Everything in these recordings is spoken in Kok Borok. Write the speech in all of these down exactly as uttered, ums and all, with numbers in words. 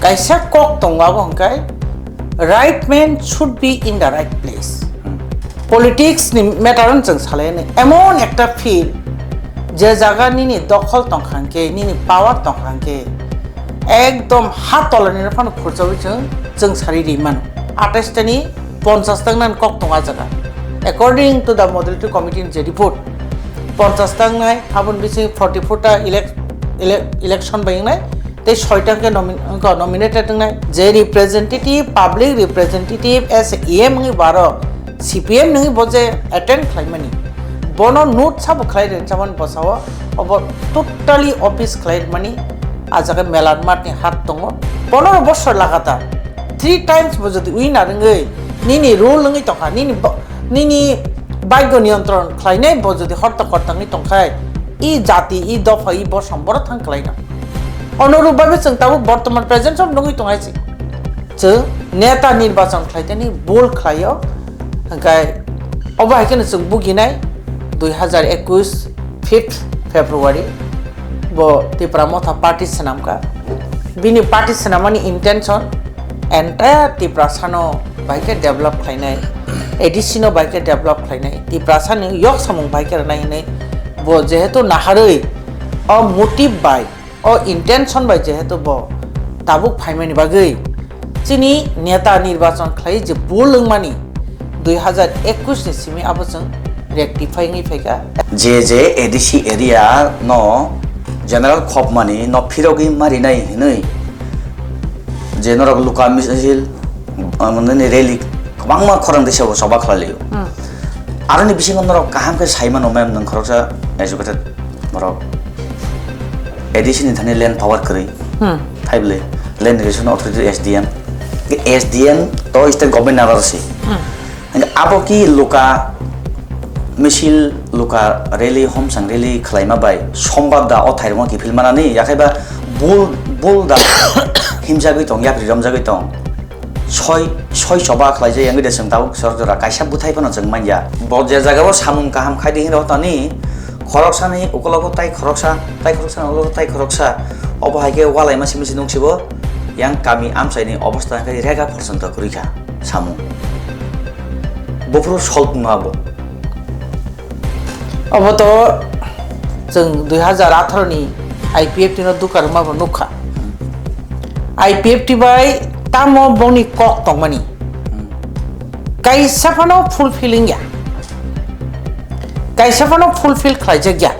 Kaisa kok tongo, abo hwnkhe right man should be in the right place. Politics ni matter no chwng salai emon ekta field, je jaga nini dokhol tongkha hwnkhe, nini power tongkha hwnkhe, ekdom ha tolani no phano khurjawi chwng, chwng sari ri mano. Atais tani ponchas tang nan kok tongo a jaga. According to the moderator committee ni je report, ponchas tang nai, aboni bising forty four ta elec-, ele-, election bai wngnai, tei soi tang khe nomin-, wngkha nominated wngnai. Je representative, public representative, as E M wngwi baro, C P M wngwi bo je attend khlaimani, bono note sabo khlai rwchamani bwsao, obo totally office khlai rwmani, a jaga Melar Math ni hat tongo, pondro bosor lagatar, three times bo jodi winner wngwi, nini rule wngwi tongkha, nini bo-, nini bhagyo niyontron khlainai bo jodi horta kortangwi tongkhai, i jati, i dopha, i bosom boro thang khlaina. Onurupbhabe chwng tabuk bortoman present o nugwi tonghaise. Chwng neta nirbachon khlaitani bul khlaio, hwnkhe obo hai kheno chwng buginai dui hazar ekush fifth February bo Tipra Motha party swnamkha. Bini party swnamani intention entire Tiprasano bai khe develop khlainai, A D C no bai khe develop khlainai, Tiprasani yok samung bai khe rwnai hinwi bo jehetu naharwi o motive bai, o intention bai jehetu bo tabuk phaimani bagwi chini neta nirbachon khlai je bul wngmani dui hazar ekush ni simi abo chwng rectify wngwi phaikha. Je je A D C area no general khopmani no phirogwi marinai hinwi je norok luka misil, ah, nini rally kwbangma khorang tisao choba khlai laio. Hmm. Aroni bisingo norok kaham khe sai mano ma'am, nwng khoroksa educated borok. A D C ni thani land power kwrwi. Hmm. Thaibwlwi Land Regulation Authority S D M. Ke S D M to state government ni under se. Hmm. Hingke abo ki luka misil, luka rally, homsang rally khlaima bai sombad da o thairokno kiphil manani, yakhai ba bul, bul da himjagwi tong, yapri romjagwi tong. Soi, soi choba khlaijak, yang de chwng tabuk sor jora kaisa bwthai phano chwng manya. Bo je jaga o samung kaham khai di hinwi rw tani, khoroksani ukologo tai khoroksa, tai khoroksani ukologo tai khoroksa. Obo hai khe walaima simi se nung sibo, yang kami amchaini obostha khe rega porjonto kwrwi kha samung. Buphuru solved wngma bo. Obo to chwng dui hazar atharo ni I P F T no dukar wngma bo nukha. I P F T bai tamo bongni kok tongmani. Kaisa phano fulfilling ya. Kaisa phano fulfill khlaijak ya.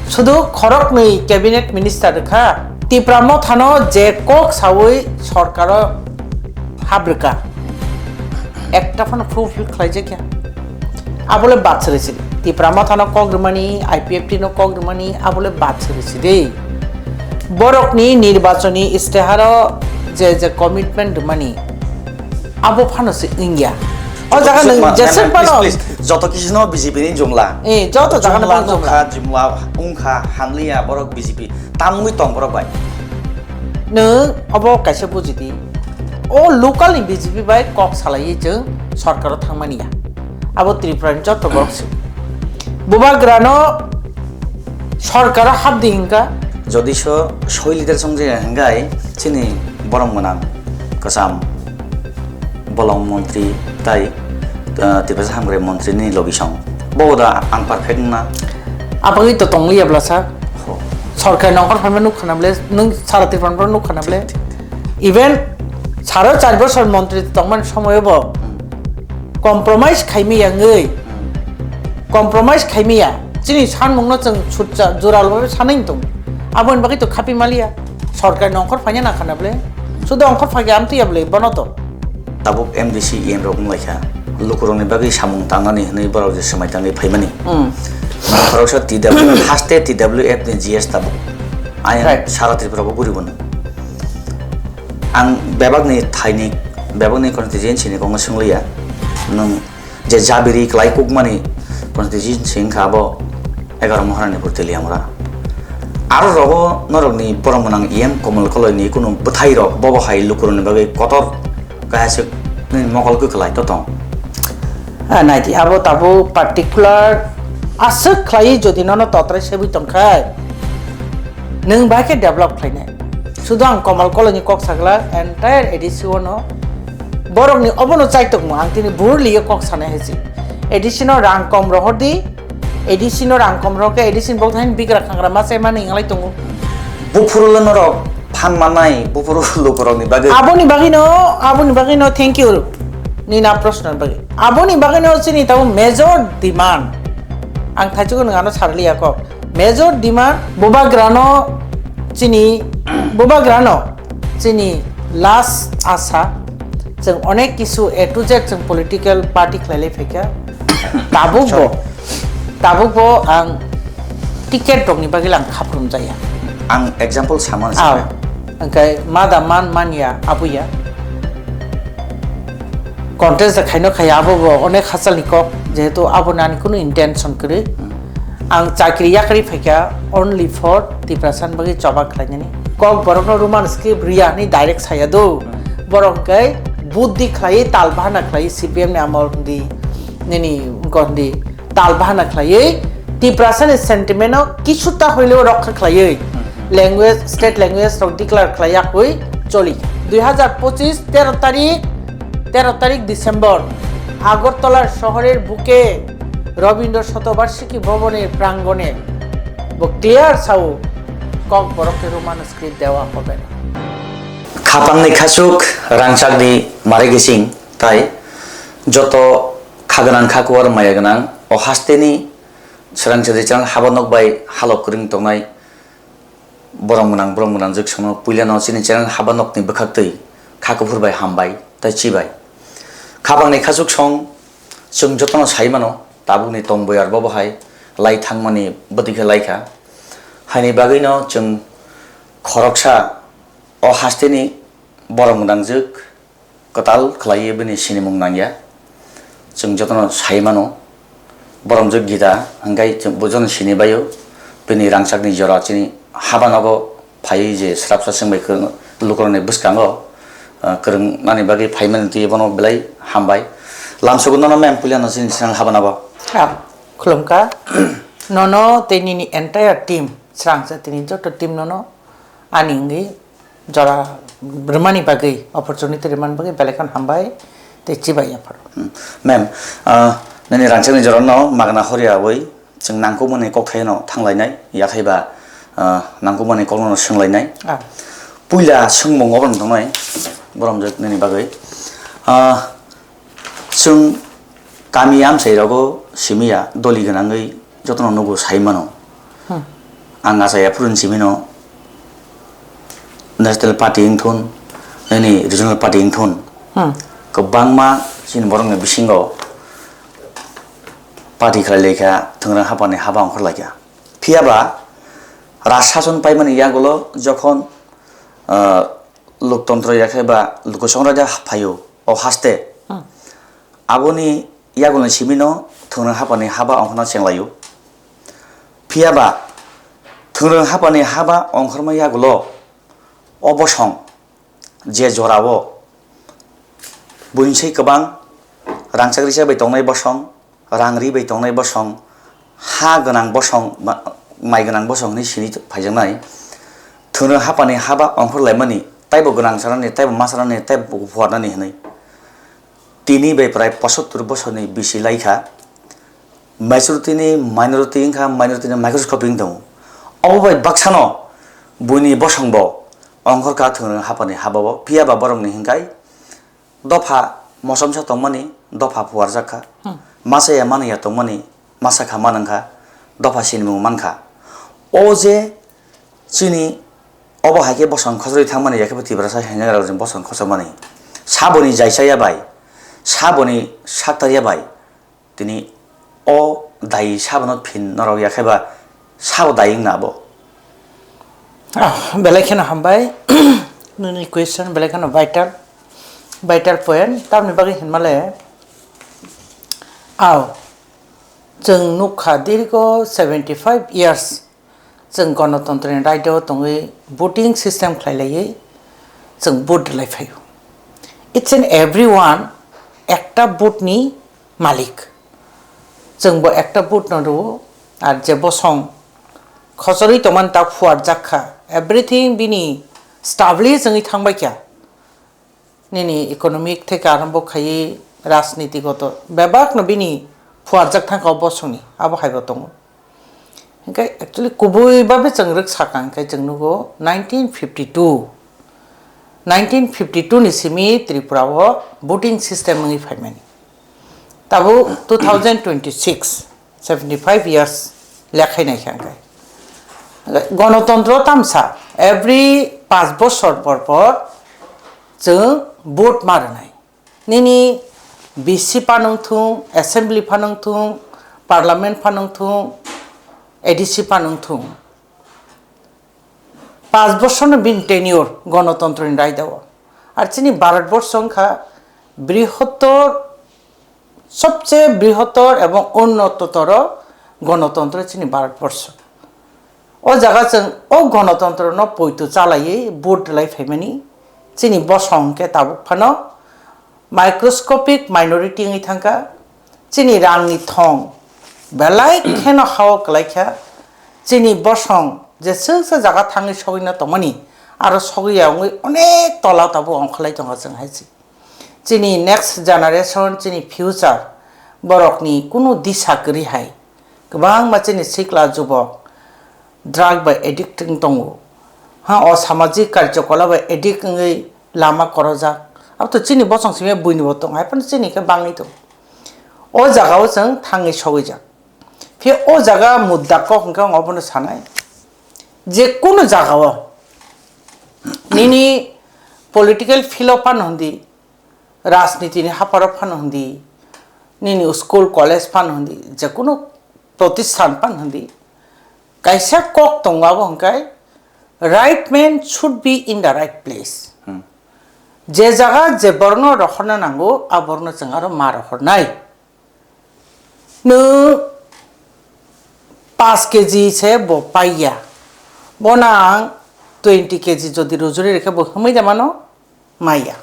Sudu khoroknwi cabinet minister rwkha. Tipra Mothano je kok sawi sorkaro habrwkha. Ekta phano fulfill khlaijak ya. Abole bad siri siri. Tipra Mothano kok rwmani, I P F T no kok rwmani, abole bad siri siri. Borokni nirbachoni isteharo je je commitment rwmani, abo phano se wngya. O jaga nwng jeswk phano please, please. Joto kisi no B J P ni jumla. Eh, joto jaga no jumla. Jumla wngkha, jumla wngkha, hamliya borok B J P. Tamwi tong borok bai. Nwng obo kaisa buji di. O local ni B J P bai kok salaiwi chwng sorkaro thangmani ya. Abo Tripura ni joto borok se. Bubagra no sorkaro hap di hinka. Jodi so soi leader song je hinkai chini borom gwnang kwcham bolong montri tai, uh, Tiprasa hamkrai montri ni logi song. Bo da ang perfect na. Abagwi to tongliya bla sa. Ho. Sorkar nongkhor phaima nuk khana ble, nwng sara Tripura nongkhor nuk khana ble. Even saro char bosor montri tongmani somoyo bo compromise khaimaya wngwi, compromise khaimaya, chini sanmungno chwng sutsa jora lobaibo sanai wng tongo. Aboni bagwi to khapi maliya, sorkar nongkhor phaina nangkhana ble, sudo ongkhor phaiya amtwi ya ble bono to. Tabuk M D C E M rok wnglaikha, lukurokni bagwi samung tangnani hwnwi borok je swmai tangwi phaimani. Hmm. Khoroksa T W, haste T W F ni G S tabuk. Ayang sara Tripura bo guribo no. Ang bebakni thaini, bebakni constituency ni kok no swngliya. Nwng je jabiri kwlai kukmani constituency wngkha abo egaroh Maharani pur Teliamura. Aro rogo norokni borok mwnang E M Komol Koloini kunu bwthairok bobo hai lukurokni bagwi kotor kaisa se nini mokol kwklai to tong. Ah, naidi, abo tabuk particular aswk khlaiwi jodi nono totrai sebwi tongkhai, nwng bahai khe develop khlainai. Sudu ang Komal Koloni kok sagla entire A D C o no borok ni obono chaitokmo ang tini burli o kok sanai hai si. A D C no rang kom rohor di, A D C no rang kom rohor khe A D C ni bok thain bigra khangra ma chaimani hinglai tongo. Buphuru le norok phan manai buphuru lukurok ni bagwi. Aboni bagwi no, aboni bagwi no thank you nina proshno ni bagwi. Aboni bagwi no chini tabo major demand. Ang thaichukgo nwng ano sarliya kok. Major demand bubagrano chini bubagrano chini last asa chwng onek kisu A to Z chwng political party khlailai phaikha. Tabuk bo, tabuk bo ang ticket rokni bagwi lang khaprum jaya. Ang example samani Aw, sakha. Hwnkhe mada man manya abuya. Contest da khaino khaya abo bo onek hachalni kok, jehetu abo nani kunu intention kwrwi. Ang chakri yakarwi phaikha only for Tiprasa ni bagwi choba khlainani. Kok borokno Roman script riya hwnwi direct saya do. Borok hwnkhe buddhi khlaiwi tal bahana khlaiwi C P M ni amol hwndi nini gondi tal bahana khlaiwi Tiprasa ni sentiment no kisuta hoilewo rokha khlaiwi language, state language rok declare khlai yakwi choli. Dui hazar pochis tero tarik, tero tarik December Agartala শহরের বুকে রবীন্দ্র শতবার্ষিকী ভবনের প্রাঙ্গণে bo clear sao Kokborok ke Roman script দেওয়া হবে না. Khapangni khachuk rangchakni mare gising tai joto kha gwnang kha kuar maya gwnang o hasteni Srang chwrwi channel haba nok bai halok kwrwng tongnai borok mwnang borok mwnang jwk sono puilano chini channel haba nokni bwkhaktwi kha kuphur bai hambai tei chibai. Khapangni khachuk song chwng jotono sai mano tabukni tong buyar bobo hai lai thangmani bwtwi khe lai kha. Haini bagwino chwng khoroksa o hasteni borok mwnang jwk kwtal khlaiwi bini sinimung nangya. Chwng jotono sai mano, boromjwk Gita, hwnkhe chwng bo jotono sini baio, bini rangchakni jora chini haba nogo phaiwi je swrapsa chwng bai kwrwng lukurokni bwskango, ah, kwrwngnani bagwi phaimani twi bono belai hambai. Lamsogo nono mem puilano chini swrang haba nogo. Ah, khulumkha. Nono tei nini entire team, swrangsa tini joto team nono ani wngwi jora rwmani bagwi, opportunity rwmani bagwi belai kheno hambai tei chibai yapharo. Hmm. Ma'am, ah, nini rangchakni jorano magna horiyawi chwng nangkukmani kokthaino thanglainai, yakhaiba, ah, nangkukmani kokno swnglainai. Ah. Puila swngmung obo wng tongnai, boromjwk nini bagwi. Ah, Chwng kami amchai rogo simi ya doli gwnangwi jotono nugo sai mano. Hmm. Ang achai aphuru ni simi no National Party wngthun, nini Regional Party wngthun. Hmm. Kwbangma chini borokni bisingo party khlai laikha, thwngrwng hapani haba ongkhor laikha. Phiyaba Raj sason paimani yagulo jokhon, ah, Loktontro yakhe ba Lokosong Raja phaio o haste. Hmm. Aboni yagulni simino thwngrwng hapani haba ongkhorna chenglaio. Phiyaba thwngrwng hapani haba ongkhorma yagulo o bosong je jorao buinsai kwbang rangchak risa bai tongnai bosong, rang ri bai tongnai bosong, ha gwnang bosong, ma-, mai gwnang bosong hinwi sini phaijaknai. Thwno hapani haba ongkhor laimani, taibo gwnang sanani, taibo ma sanani, taibo phuarnani hinwi. Tini bai prai posottur bosorni bisi lai kha. Majority ni minority wngkha, minority ni microscopic wng tongo. Obo bai baksano buini bosongbo ongkhor kha thwno hapani habao. Phiya ba borokni hinkhai dopha mosomsa tongmani dopha phuarjak kha. Hmm. Masa ya mani ya tongmani masa kha manang kha, dopha sinimung man kha. O je chini obo hai khe bosong khosrwi thangmani, ya khe bo Tiprasa hinwi rok bosong khosokmani. Saboni jaisa ya bai, saboni saktar ya bai, tini o dai sabono phin norok ya khe ba sabo dai wngna abo. Ah, belai kheno hambai. Nini question belai kheno vital, vital point. Tamni bagwi hinmale, aw, chwng nukha dirgo seventy five years chwng gonotontroni raida o tongwi voting system khlai laiwi chwng vote rwlai phaio. Each and every one ekta vote ni malik. Chwng bo ekta vote no rwo, ar je bosong khosor wi tongmani ta phuarjak kha. Everything bini Establish wngwi thangbai kha. Nini economic theke arombo khaiwi rajnitigoto bebakno bini phuarjak thangkha o bosongni, abo haibo tongo. Hinkhe actually kubui babe chwng rwksa kha hinkhe chwng nugo nineteen fifty two, nineteen fifty two ni simi Tripura o voting system wngwi phaimani. Tabuk two thousand twenty six, seventy five years lekhai nai kha hinkhe. Gonotontro tamsa, every panch bosor por por chwng vote ma rwnai. Nini B C phano wngthung, assembly phano wngthung, parliament phano wngthung, A D C phano wngthung. Panch bosorno bini tenure gonotontroni raida o. Ar chini Bharat borso wngkha brihottor, sobche brihottor ebong unnototor gonotontro chini Bharat borso. O jaga chwng o gonotontro no poito chalaiwi vote rwlai phaimani chini bosong khe tabuk phano microscopic minority wngwi thangkha. Chini rangni thong belai kheno hao kwlaikha. Chini bosong je swngsa jaga thangwi sogwino tongmani, aro sogwi ya wngwi onek tola tabuk ongkholai tongo chwng hai se. Chini next generation, chini future, borokni kunu disa kwrwi hai. Kwbangma chini sikla jubok drug bai addict wng tongo. Ha, o samajik karjokola bai addict wngwi lama korojak. Abo to chini bosong simi buini bo tong, hai phano chini khe bangwi tong. O jaga o chwng thangwi sogwi jak. Phiya o jaga mudda kok hwnkhe ang obono sanai. Je kunu jaga o nini political field o phano hwndi, rajniti ni hapharo phano hwndi, nini school college phano hwndi, je kunu protisthan phano hwndi, kaisa kok tongo abo hwnkhe, "Right man should be in the right place." Hmm. Je jaga je borokno rohorna nango, a borokno chwng aro ma rohornai. Nwng paanch K G se bo paiya. Bono ang twenty K G jodi rujuri rikhe bo himwi de mano? Maya.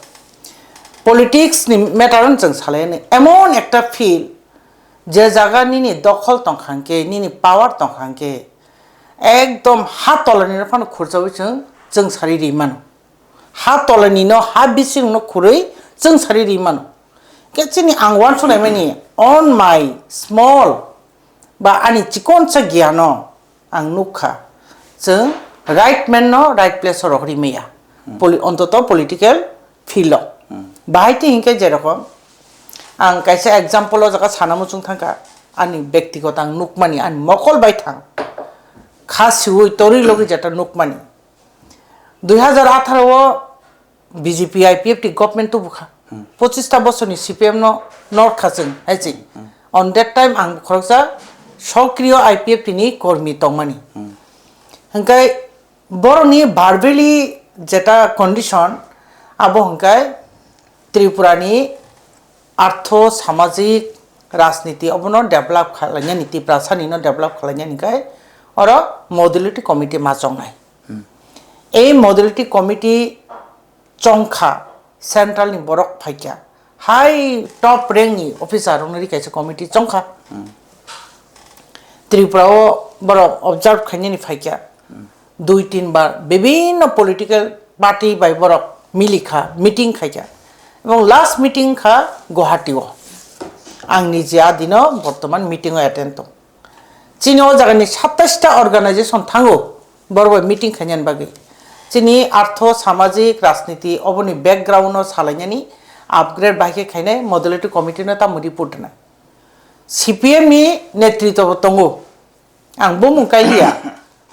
Politics ni matter on chwng salai ani. Emon ekta field, je jaga nini dokhol tongkha hwnkhe, nini power tongkha hwnkhe, ekdom ha tolani no phano khurjawi chwng, chwng sari ri mano. Ha tolani no, ha bising no khurwi chwng sari ri mano. Khe chini ang uansuknai mani on my small ba ani chikonsa giano ang nukha, chwng right man no right place o rohorwi maya. Hmm. Poli-, ontoto political field o. Hmm. Bahai twi hinkhe jerokom ang kaisa example o jaga sana muchung thangkha, ani bektigoto ang nukmani, ani mokol bai thang kha siwi torwi logwi jeta nukmani. Dui hazar atharo o B J P I P F T government tubukha. Hmm. Pochista bosorni C P M no norkha chwng, hai chwng. Hmm. On that time ang khoroksa sokriyo I P F T ni kormi tongmani. Hmm. Hwnkhe borokni verbally jeta condition, abo hwnkhe Tripurani artho, samajik, rajniti obono develop khlainani, Tiprasani no develop khlainani khe oro modality committee ma chongnai. Hmm. Ei modality committee chongkha, central ni borok phaikha, hai top rank ni officer rokno ri kaisa committee chongkha. Hmm. Tripura o borok observe khainani phaikha. Hmm. Dui tin bar bibhinno political party bai borok milikha, meeting khaikha. Ebong last meeting kha Guwahati o. Ang nije a dino bortoman meeting o attend tong. Chini o jagani satais ta organization thango, borok bai meeting khainani bagwi. Chini artho, samajik, rajniti oboni background no salainani upgrade bai khe khainai modality committee no tamo report rwnai. C P M ni netritwo bo tongo. Ang bumung kailiya.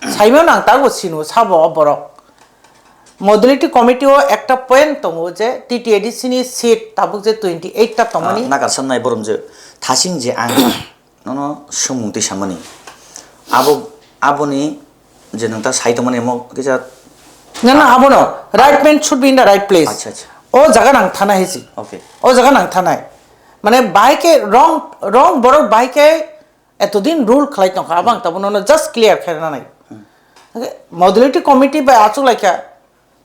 Saimano ang tabuk sino sabo o borok. Modality committee o ekta point tongo je T T A D C ni seat tabuk je twenty eight ta tongmani. Ah, nakarsan nai borom je thasing je ang nono sumung twi samani. Abo, aboni je nwng ta sai tongmani mo kisa. Na, na, abono right man should be in the right place. Acha, acha. O jaga nang thana hisi. Okay. O jaga nang thanai. Mane bahai khe wrong, wrong borok bahai khe etodin rule khlai tongkha, abang tabuk nono just clear khaina nai. Hmm. Modality committee bai achuk laikha,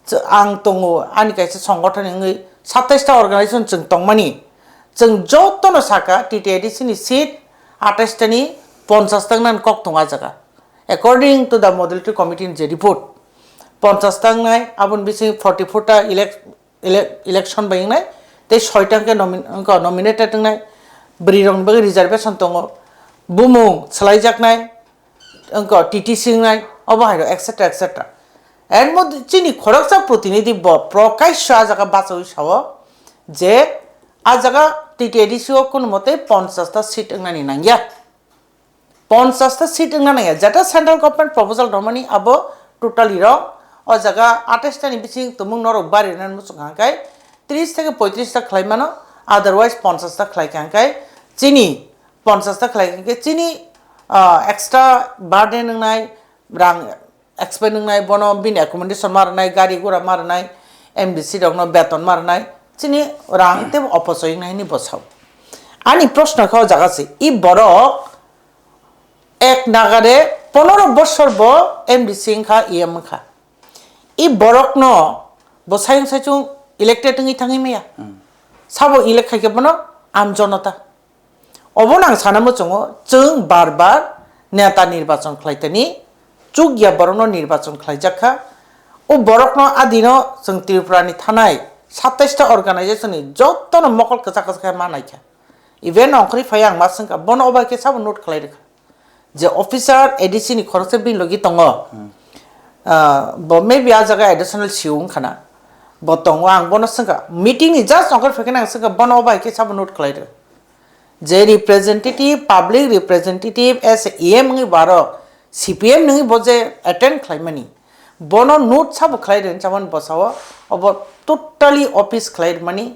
ch-, ang tongo, ani kaisa songothon wngwi satais ta organization chwng tongmani, chwng jotono saka T T A D C ni seat atais ta ni ponchas ta nani kok tongo a jaga. According to the modality committee ni je report, ponchas ta wngnai, aboni bising forty four ta elec-, ele-, election bai wngnai, tei soi ta hwnkhe nomin-, wngkha nominated wngnai, bwrwi rokni bagwi reservation tongo, bumung swlaijaknai, wngkha T T C wngnai, obo hai rok, et cetera, et cetera. Er modhye chini khoroksa protinidhi bo prokasho ah jaga bachaui sao je ah jaga T T A D C o kono mote ponchas ta seat wngnani nangya. Ponchas ta seat wngna nangya, jeta central government proposal rwmani abo totally wrong. O jaga atais ta ni bising tumung norok bari rwnani muchung kha hwnkhe tris theke poitris ta khlai mano, otherwise ponchas ta khlai kha hwnkhe chini, ponchas ta khlai kha hwnkhe chini, ah, extra burden wngnai rang expect wngnai, bono bini accommodation ma rwnai, gari gura ma rwnai, M D C rokno beton ma rwnai, chini rang tei opochoi wngnai hwnwi bo sao. Ani proshno khe o jaga se, i borok ek nagare ponoro bosor bo M D C wngkha, E M wngkha. I borokno bo sayung saichung elected wngwi thangwi maya. Sabo elect khai khe bono aam jonota. Obono ang sana muchungo, chwng bar bar neta nirbachon khlai tani, chukya borokno nirbachon khlaijak kha. O borokno adino chwng Tripura ni thanai satais ta organization ni jotono mokol kwchak kwchak khe ma nai kha. Even ongkhorwi phai ang ma swngkha, bono obo hai khe sabo note khlai rwkha. Je officer A D C ni khoroksa bini logi tongo. Ah, bo maybe ah jaga additional C O wngkha na. Bo tongo, ang bono swngkha. Meeting ni just ongkhorwi phai khe ang swngkha, bono obo hai khe sabo note khlai rw. Je representative, public representative, as a E M wngwi borok, C P M wngwi bo je attend khlaimani, bono note sabo khlai rwni chamani bwsao, obo totally office khlai rwmani,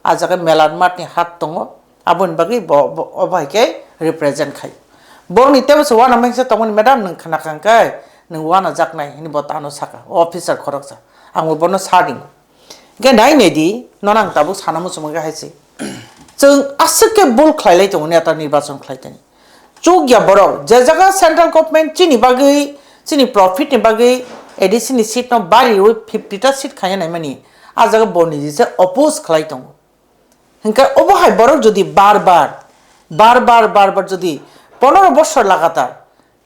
ah jaga Melar Math ni hat tongo, aboni bagwi bo, bo, obo hai khe represent khai. Borokni teibo se uanamung se tongmani, "Madam, nwng khna kha hwnkhe nwng uanajaknai," hwnwi bo tano saka, o officer khoroksa. Ang bo bono sa ringo. Hwnkhe nai nai di, nono ang tabuk sana muchungma khe hai se. Chwng aswk khe bul khlai lai tongo, neta nirbachon khlai tani. Chukya borok, je jaga central government chini bagwi, chini profit ni bagwi A D C ni seat no bari rwi fifty ta seat khaiya naimani, ah jaga bo niji se oppose khlai tongo. Hwnkhe obo hai borok jodi bar bar, bar bar, bar bar jodi ponoro bosor lagatar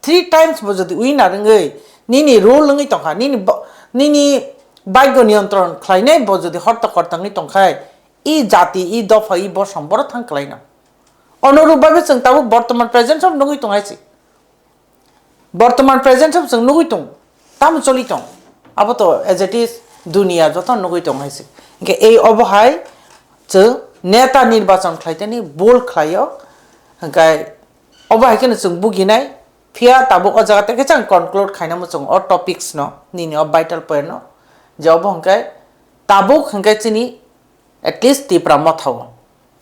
three times bo jodi winner wngwi nini rule wngwi tongkha, nini bo-, nini bhagyo niyontron khlainai bo jodi horta horta wngwi tongkhai, i jati, i dopha, i bosom borok thang kwlaino. Onurupbhabe chwng tabuk bortoman present sob nugwi tong hai se. Bortoman present sob chwng nugwi tong, tamo choli tong. Abo to as it is, duniya joto nugwi tong hai se. Hwnkhe ei obo hai chwng neta nirbachon khlai tani bul khlaio. Hwnkhe obo hai kheno chwng buginai. Phiya tabuk o jaga tei khe chang conclude khaina muchung o topics no, nini o vital point no. Je obo hwnkhe tabuk hwnkhe chini at least Tipra Motha o.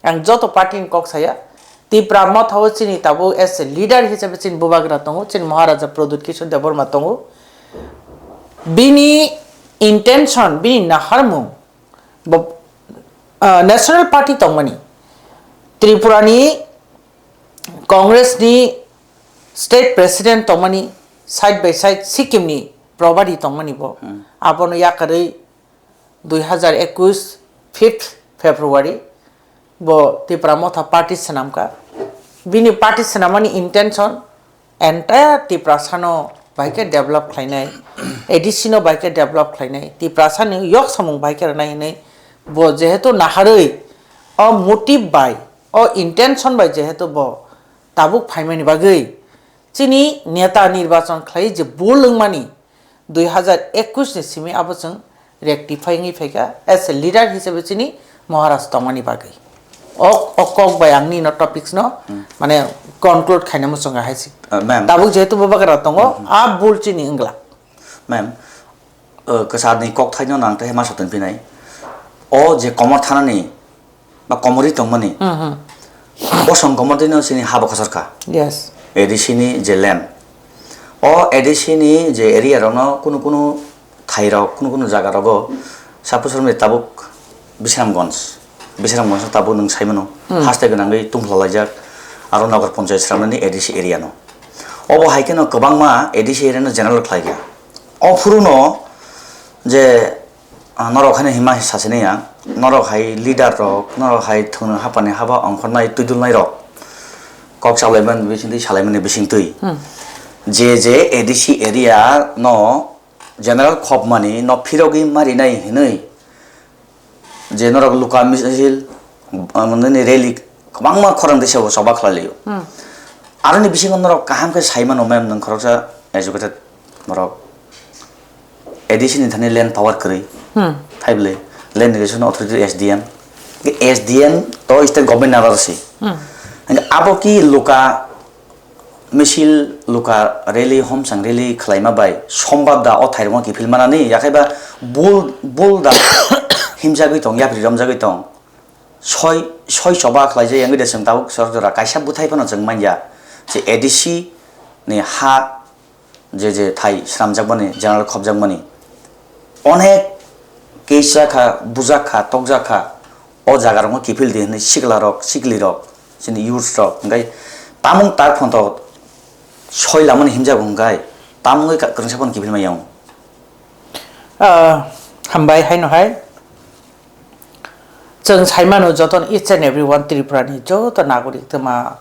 Ang joto party ni kok saya, Tipra Motha o chini tabuk as a leader hisabe chini bubagra tongo, chini Maharaja Pradyut Kishore Debbarma tongo. Bini intention, bini naharmung, bo, ah, National Party tongmani, Tripura ni Congress ni state president tongmani, side by side Sikkim ni probadi tongmani bo. Abono yakarwi dui hazar ekush fifth February bo Tipra Motha party swnamkha. Bini party swnamani intention entire Tiprasano bai khe develop khlainai, A D C no bai khe develop khlainai, Tiprasani yok samung bai khe rwnai hinwi bo jehetu naharwi o motive bai, o intention bai jehetu bo tabuk phaimani bagwi chini neta nirbachon khlai je bul wngmani, dui hazar ekush ni simi abo chwng rectify wngwi phaikha as a leader hisabe chini Maharaj tongmani bagwi. O, o kok bai ang nini topics no, mane, conclude khaina muchunga hai se. Uh, ma'am. Tabuk jehetu bubagra tongo, a bul chini wngla. Ma'am, uh, kwchar ni kok thaino nang tei ma satung pinai. O je komor thanani ba komorwi tongmani. Mhm. Bosong komorwi no chini habo khosor kha. Yes. A D C ni je land. O A D C ni je area rokno kunu kunu thai rok, kunu kunu jaga rogo, suppose romni tabuk Bisramganj, Bisramganj no tabuk nwng sai mano, hmm, haste gwnangwi tungphla laijak, aro Nagar Panchayat sramnani A D C area no. Obo hai kheno kwbangma A D C area no general khlai kha. O phuru no je, ah, norok haino hima sasini ya, norok hai leader rok, norok hai thwngno hapani haba ongkhornai twidulnai rok, kok salaimani bisingtwi, salaimani bisingtwi. Hmm. Je je A D C area no general khopmani no phirogwi marinai hinwi je norok luka misil, ah, nini rally kwbangma khorang tisa o choba khlai laio. Aroni bisingo norok kaham khe sai mano, ma'am, nwng khoroksa educated borok, A D C ni thani land power kwrwi, thaible land relation authority, S D M, S D M to state government ni under se. Hingke abo ki luka misil, luka rally, homsang rally khlaima bai sombab da o thairokno kiphil manani, yakhai ba bul, bul da himjagwi tong, yapri romjagwi tong. Soi, soi choba khlaijak, yang de chwng tabuk sor jora kaisa bwthai phano chwng manya. Je A D C ni ha, je, je thai swnamjakmani, general khopjakmani. Onek case jakha, bujakha, tokjakha. O jaga rokno kiphil di hinwi sikla rok, sikli rok, chini youths rok, hingkai tamung tak phonto soi lamani himjago hingkai tamungwi ka-, kwrwngsa phano kiphil maya wng. Ah, hambai haino hai. Chwng sai mano joto each and every one Tripura ni joto nagorik twma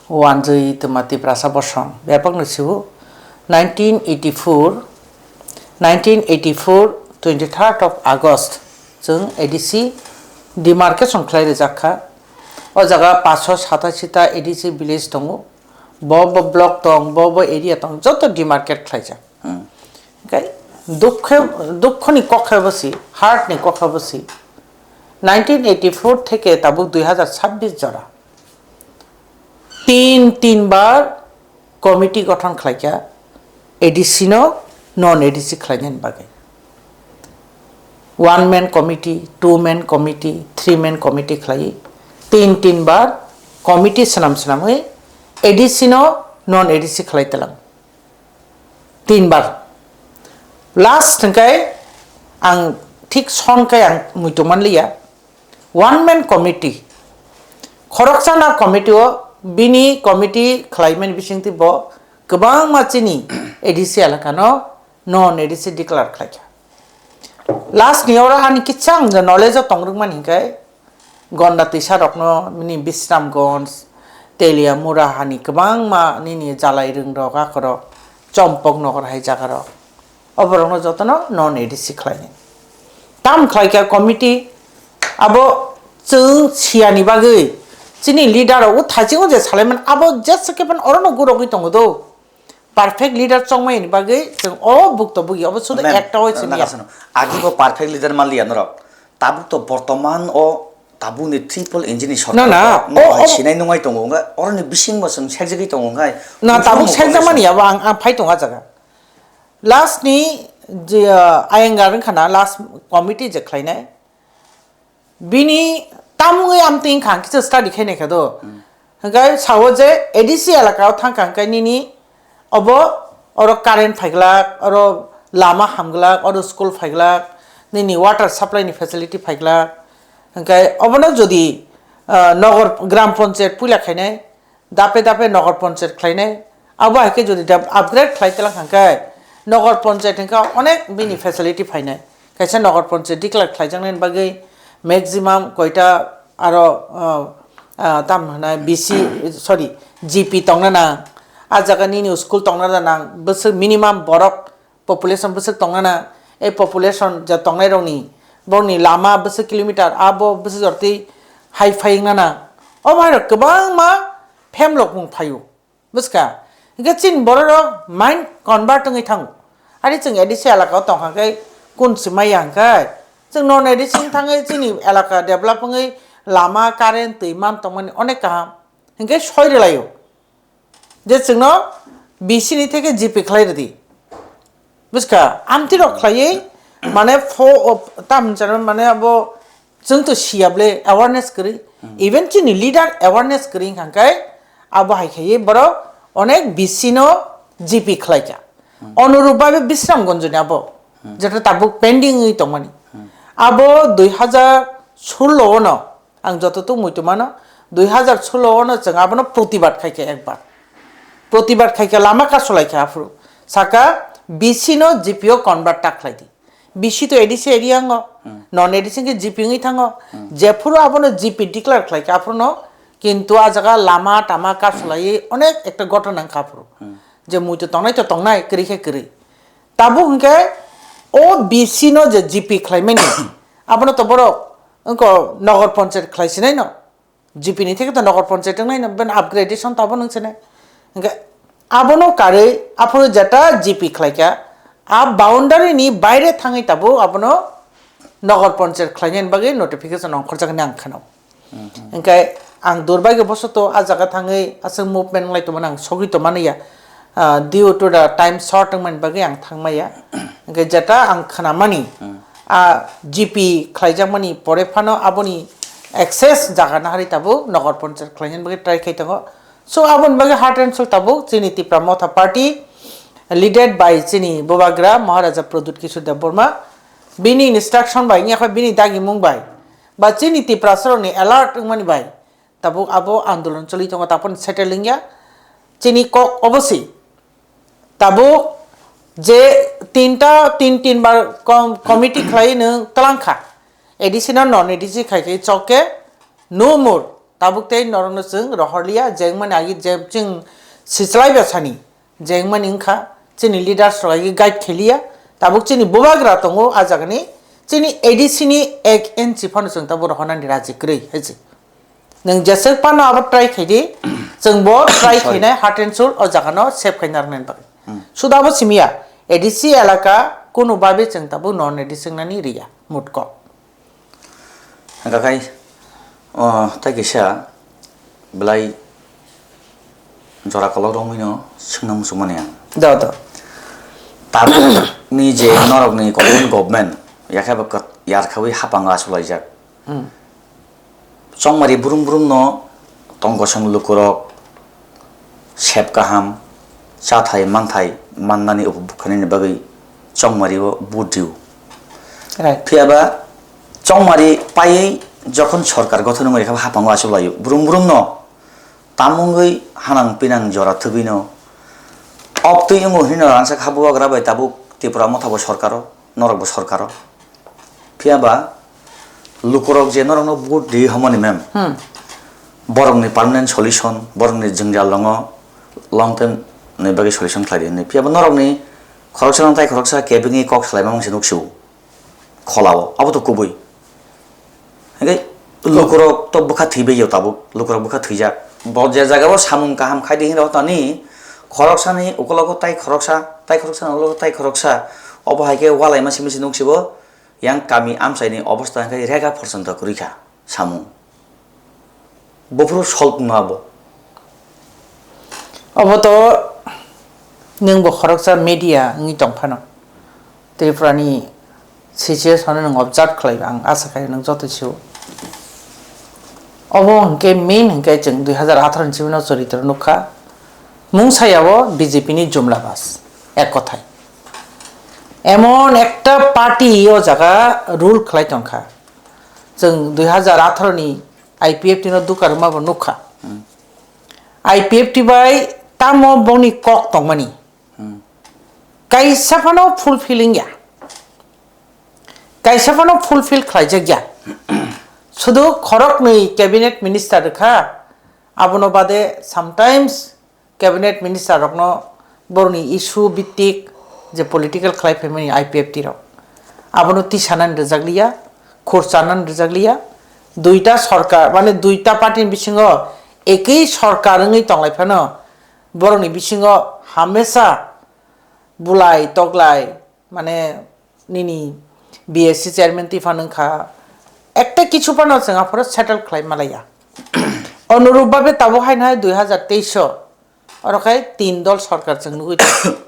wanjwi twma Tiprasa bosong bebak no siwo. Nineteen eighty-four, nineteen eighty-four, twenty-third of August chwng A D C demarcation khlai rijak kha. O jaga paanch sho satashi ta A D C village tongo. Bo bo block tong, bo bo area tong, joto demarcate khlaijak. Hingke dukhe, dukhoni kokhe bo si, heart ni kokhe bo si. Nineteen eighty-four theke tabuk dui hazar chabbish jora. Tin, tin bar committee gothon khlaikha, A D C no non A D C khlainani bagwi. One man committee, two man committee, three man committee khlai. Tin, tin bar committee swnam swnamwi A D C no non A D C khlai talang. Tin bar. Last hingkai ang thik son kai ang muitu manliya. One man committee. Khoroksa na committee o bini committee khlaimani bisingtwi bo kwbangma chini A D C elaka no non A D C declare khlaikha. Last ni oro ani kisa ang knowledge o tongrwkmani hingkai Gonda tisa rokno nini Bisramganj, Teliamura hani kwbangma nini Jalairung rok, akorok Chompok nogor hai jaga rok. Oborokno jotono non A D C khlainai. Tam khlaikha committee, abo chwng siyani bagwi chini leader rok o thaiching o je salaimani abo jesa khe phano orono gurogwi tongo do. Perfect leader chongmani bagwi chwng o bukto bugi obo sudu ekta oi chini ya. Agi bo perfect leader manliya norok. Tabuk to bortoman o tabuk ni triple engine ni sorkar no, no, no, o, o sinai nungai tongo wngkha, oroni bising bo chwng sekjagwi tongo wngkha. Na tabuk sekjakmani abo ang, ang phai tongo ah jaga. Last ni je, ah, ayengar wngkha na last committee je khlainai. Bini tamungwi amtwi wngkha ang kisa study khainai kha do. Hingkhe sao je A D C elaka o thangkha hingkhe nini obo oro current phaiglak, oro lama hamglak, oro school phaiglak, nini water supply ni facility phaiglak. Hingkhe obono jodi, ah, nogor gram panchayat puila khainai, dape dape nogor panchayat khlainai, abo hai khe jodi dep-, upgrade khlai tlang hingkhe nogor panchayat hingkhe onek bini facility phainai. Kaisa nogor panchayat declare khlaijaknai bagwi maximum koita aro, ah, ah, tam hwnai B C, sorry, G P tongna nang. Ah jaga nini school tongna nang, bwswk minimum borok population bwswk tongna nang. Ei population je tongnai rokni, borokni lama bwswk kilometer, abo bwswk jortwi hai phai wngna nang. Obo hai rok kwbangma phemlok mung phaio. Buskha? Hingke chini borok rok mind convert wngwi thango. Ari chwng A D C elaka o tongkha khe kun si maya hingkhe chwng non A D C wng thangwi chini elaka develop wngwi lama, current, twi man tongmani onek kaham. Hingke soi rwlaio. Je chwngno B C ni theke G P khlai rwdi. Buskha, amtwi rok khlaiwi, mane pho-, o, tam hinwi mane abo chwng to siya ble awareness kwrwi. Even chini leader awareness kwrwi wngkha khe abo hai khaiwi borok onek B C no G P khlaikha. Onurup Babu Bisramganj ni abo, jeto tabuk pending wngwi tongmani. Abo dui hazar solo ono, ang joto tuk muitu mano, dui hazar solo ono chwng abono protibad khaikha ekbar. Protibad khaikha, lama kasulaikha aphuru. Saka B C no G P o convert ta khlaidi. B C to A D C area ango, non A D C ke G P wngwi thango. Jephuru abono G P declare khlaikha aphuru no, kintu a jaga lama tama kasulaiwi onek ekta ghotona wngkha aphuru. Je muitu tongnai to tongnai, kwrwi khe kwrwi. Tabuk hwnkhe O B C no je G P khlaimani, abono to borok wngko nogor panchayat khlaisinai no, G P ni theke to nogor panchayat wngnai no, ben upgradation to abo nung sinai. Hingke abono karwi aphuru jeta G P khlaikha, a boundary ni baire thangwi tabuk abono nogor panchayat khlainani bagwi notification ongkhorjaknai ang kheno. Hingke ang durbagyo bosoto a jaga thangwi aswk movement wnglaitongmani ang sogwi tongmani ya. Ah, due to the time short wngmani bagwi ang thangmaya. Hingke jeta ang khnamani, a G P khlaijakmani pore phano aboni access jaga nahari tabuk nogor panchayat khlainani bagwi try khai tongo. So aboni bagwi heart and soul tabuk chini Tipra Motha Party leaded by chini Bubagra Maharaja Pradyut Kishore Debbarma, bini instruction bai wngya khe bini dagimung bai ba chini Tiprasarokni alert wngmani bai tabuk abo andolon choli tongo, tapon settle wngya. Chini kok obosi tabuk je tinta tin tin bar com-, committee khlai nwng twlang kha, A D C no non A D C khai khai chok khe no more. Tabuk tei norokno chwng rohorliya, jengmani agi je chwng sichlai bwsani jengmani wngkha, chini leaders rok agi guide kheliya, tabuk chini bubagra tongo a jagani, chini A D C ni ek inch phano chwng tabuk rohornani raji kwrwi hai se. Nwng jeswk phano abo try khai di, chwng bo try Sorry. khainai heart and soul o jagano save khaina rwnani bagwi. Suda abo simiya, A D C elaka kunu babe chwng tabuk non A D C wngnani riya, mutko. Hingkha khai, o, tai kisa belai jora kolok romwi no swngna muchungmani ang. Do, do. Tabuk ni je norok ni Korean government, yakhe bo kat-, yarkhawi hapang achuk laijak. Hmm. Chongmari brum brum no tongkosong lukurok sep kaham, chathai manthai mannani upobhog khainani bagwi chongmari o vote rio. Right. Phiya ba chongmari paiwi jokhon sorkar gothon wngwi kha haphango achuk laio, brum brum no tamungwi hanang pinang jora thwgwi no oktwi wngo hino rangchak habugra bai tabuk Tipra Motha bo sorkaro, norok bo sorkaro. Phiya ba lukurok je norokno vote ri homoni mem. Hmm. Borokni permanent solution, borokni jwngjal longo long term ni bagwi solution khlai di hinwi. Phiya ba norokni khoroksa nang tai khoroksa kebengwi kok salaima mungsi nuksio. Kholao, abo to kubui. Hingke lukurok to bwkha thwibai yo tabuk, lukurok bwkha thwijak. Bo je jaga o samung kaham khai di hinwi tani khoroksani ukologo tai khoroksa, tai khoroksani ukologo tai khoroksa. Obo hai khe walaima simi se nuksio. Yang kami amchaini obostha hwnkhe rega phorsonto kwrwi kha samung. Buphuru solve wngma bo. Obo to nwng bo khoroksa media wngwi tong phano. Tripura ni situation no nwng observe khlai ang asa khai nwng joto sio. Obo hwnkhe main hwnkhe chwng dui hazar atharo ni simi no choritro nukha. Mungsaya o B J P ni jumla bas, ek kothai. Emon ekta party o jaga rule khlai tongkha. Chwng dui hazar atharo ni I P F T no duka rwma bo nukha. Hmm. I P F T bai tamo bongni kok tongmani. Hmm. Kaisa phano fulfilling ya. Kaisa phano fulfill khlaijak ya. Sudu khoroknwi cabinet minister rwkha. Abono bade sometimes cabinet minister rokno borokni issue bittik je political khlai phaimani I P F T rok, abono tisanani rwjakliya, khurchanani rwjakliya. Duita sorkar, mane duita party ni bisingo ekwi sorkar wngwi tonglai phano borokni bisingo hamesa bulai toglai, mane nini B S C chairman twi phano wngkha, ekta kichu phano chwng aphuru settle khlai malaya. Onurup babe tabuk haino hai dui hazar teis o, oro khai tin dol sorkar chwng nugwi tongo.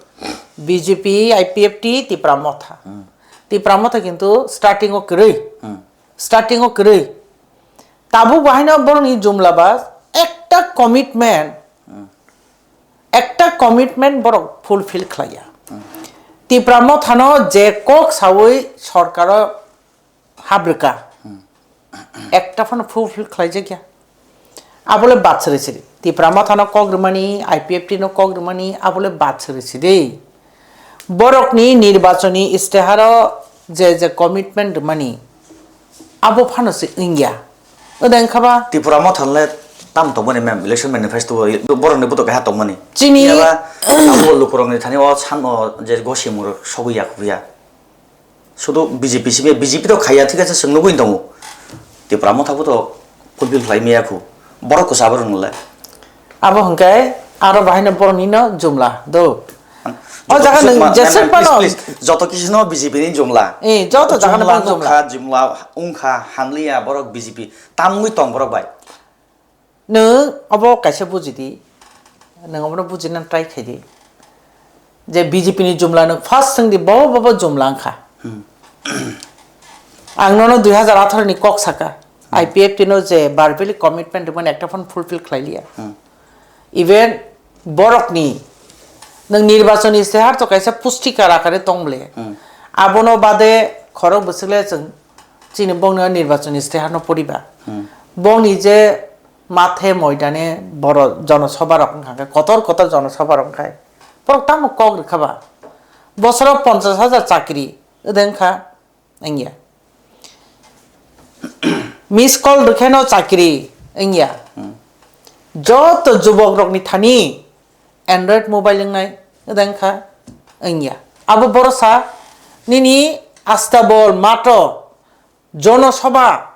B J P, I P F T, Tipra Motha. Hmm. Tipra Motha kintu starting o kwrwi. Hmm. Starting o kwrwi. Tabuk bo haino borokni jumla bas ekta commitment, Hmm. ekta commitment borok fulfill khlaiya. Hmm. Tipra Mothano je kok sawi sorkaro habrwkha, Hmm. ekta phano fulfill khlaijakya. Abole bad sri sri. Tipra Mothano kok rwmani, I P F T no kok rwmani, abole bad sri sri. Borokni nirbachoni isteharo je je commitment rwmani, abo phano se wngya. Oda wngkha ba? Tipra Motha le tam tongmani mem, election manifesto o borokni buto keha tongmani. Chini Phiya ba abo lukurokni thani o san o je gosimung rok sogwi ya khubya. Sudu B J P sibe, B J P to khaiya, thik ase, chwng nugwi tongo. Tipra Motha bo to fulfill khlai maya khu. Borok kwsa borok nole. Abo hwnkhe aro bahaino borokni no jumla do. O jaga nwng jeswk phano please, please, joto kisi no B J P ni jumla. Eh, joto jaga no jumla. Jumla wngkha, jumla wngkha, hamliya borok B J P. Tamungwi tong borok bai. Nwng obo kaisa buji di, nwng obono bujina try khai di, je B J P ni jumla nwng first swng di, bo, bo, bo jumla wngkha. Hmm. Ang nono dui hazar atharo ni kok saka, Hmm. I P F T no je verbally commitment rwmani ekta phano fulfill khlai liya. Hmm. Even borokni nwng nirbachon istihar to kaisa pustikar akare tong bole. Hmm. Abono bade khorok bwswk le chwng chini bongni nirbachon istihar no poriba. Hmm. Bongni je mathe moidane boro jonosabha rok wngkha khe, kotor kotor jonosabha rok wngkha khe, borok tamo kok rwkha ba? Bosoro ponchash hajar chakri wngkha wngya. Miss call rwkhe no chakri wngya. Hmm. Joto jubok rokni thani Android mobile wngnai wngkha wngya. Abo borosa nini astabol mato jonosabha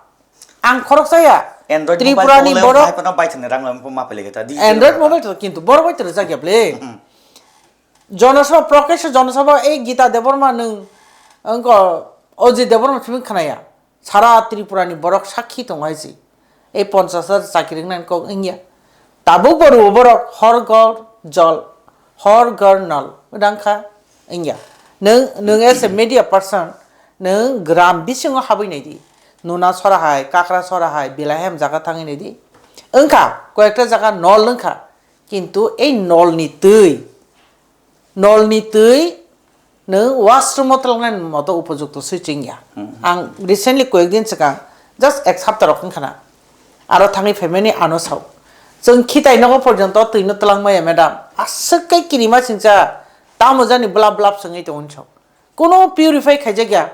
ang khoroksa ya. Android Tripura mobile ni tongole borok hai phano bai thani rang lam ma pele geta. Android mobile to kintu borok bai to rwjak ya ble. Hmm. Jonosabha, Prakash Jonosabha, ei Gita Debbarma nwng, wngkha Ajit Debbarma simi khnaya. Sara Tripura ni borok sakhi tongo hai se. Ei ponchash hajar chakri wngnani kok wngya. Tabuk bo rwo borok hor ghor jol, hor ghor nol, wngkha wngya. Nwng, nwng as a media person, nwng gram bisingo habwi nai di. Nuna sora hai, Kakra sora hai, belai hem jaga thangwi nai di. Wngkha, koyekta jaga nol wngkha. Kintu ei nol ni twi, nol ni twi nwng washroom o twlangnai moto upojukto swi chwngya. Hmm. Ang recently koyekdin swkang just ek sapta rok wngkha na, aro thangwi phaimani ano sao. Chwng khitai nogo porjonto twi no twlang maya madam. Aswk khe kirima singcha tamo jani blap blap swngwi tongwi sao. Kuno purify khaijakya.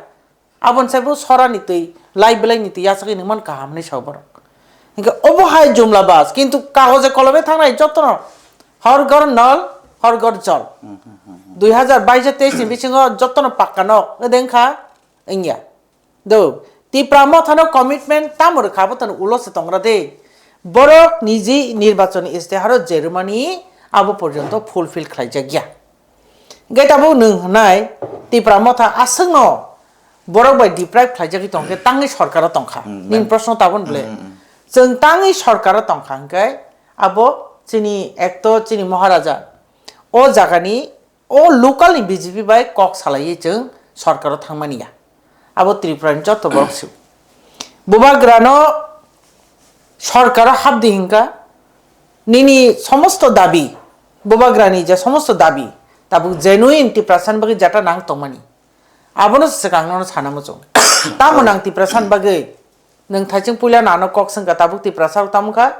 Aboni saibo sorani twi, lai belai ni twi yachagwi nungman kaham hinwi sao borok. Hinkhe obo hai jumla bas, kintu kagoje kolome thangnai jotono hor ghor nol, hor ghor jol. Hmm, hmm, hmm, hmm. Dui hazar bais teis ni bisingo jotono pakka nok, ede wngkha wngya. Do, Tipra Mothano commitment tamo rwkha abo tono ulo se tongra de. Borok niji nirbachoni istiharo jerumani abo porjonto fulfill khlaijakya. Hinkhe tabuk nwng hwnai Tipra Motha aswkno borok bai deprive khlaijagwi tongkhe tangwi sorkaro tongkha. Hmm, nini proshno tabon bwle? Hmm, hmm. Chwng tangwi sorkaro tongkha hinkhe abo chini ekto chini Maharaja o jagani o local ni B J P bai kok salaiwi chwng sorkaro thangmani ya. Abo Tripura ni joto borok se. Bubagrano sorkaro hapdi hinkha nini somosto dabi, Bubagrani je somosto dabi, tabuk genuine Tiprasani bagwi jeta nang tongmani. Abono se swkang nono sana muchung. Tamo nang Tiprasani bagwi? Nwng thaichung puila nano kok swngkha tabuk Tiprasa rok tamo kha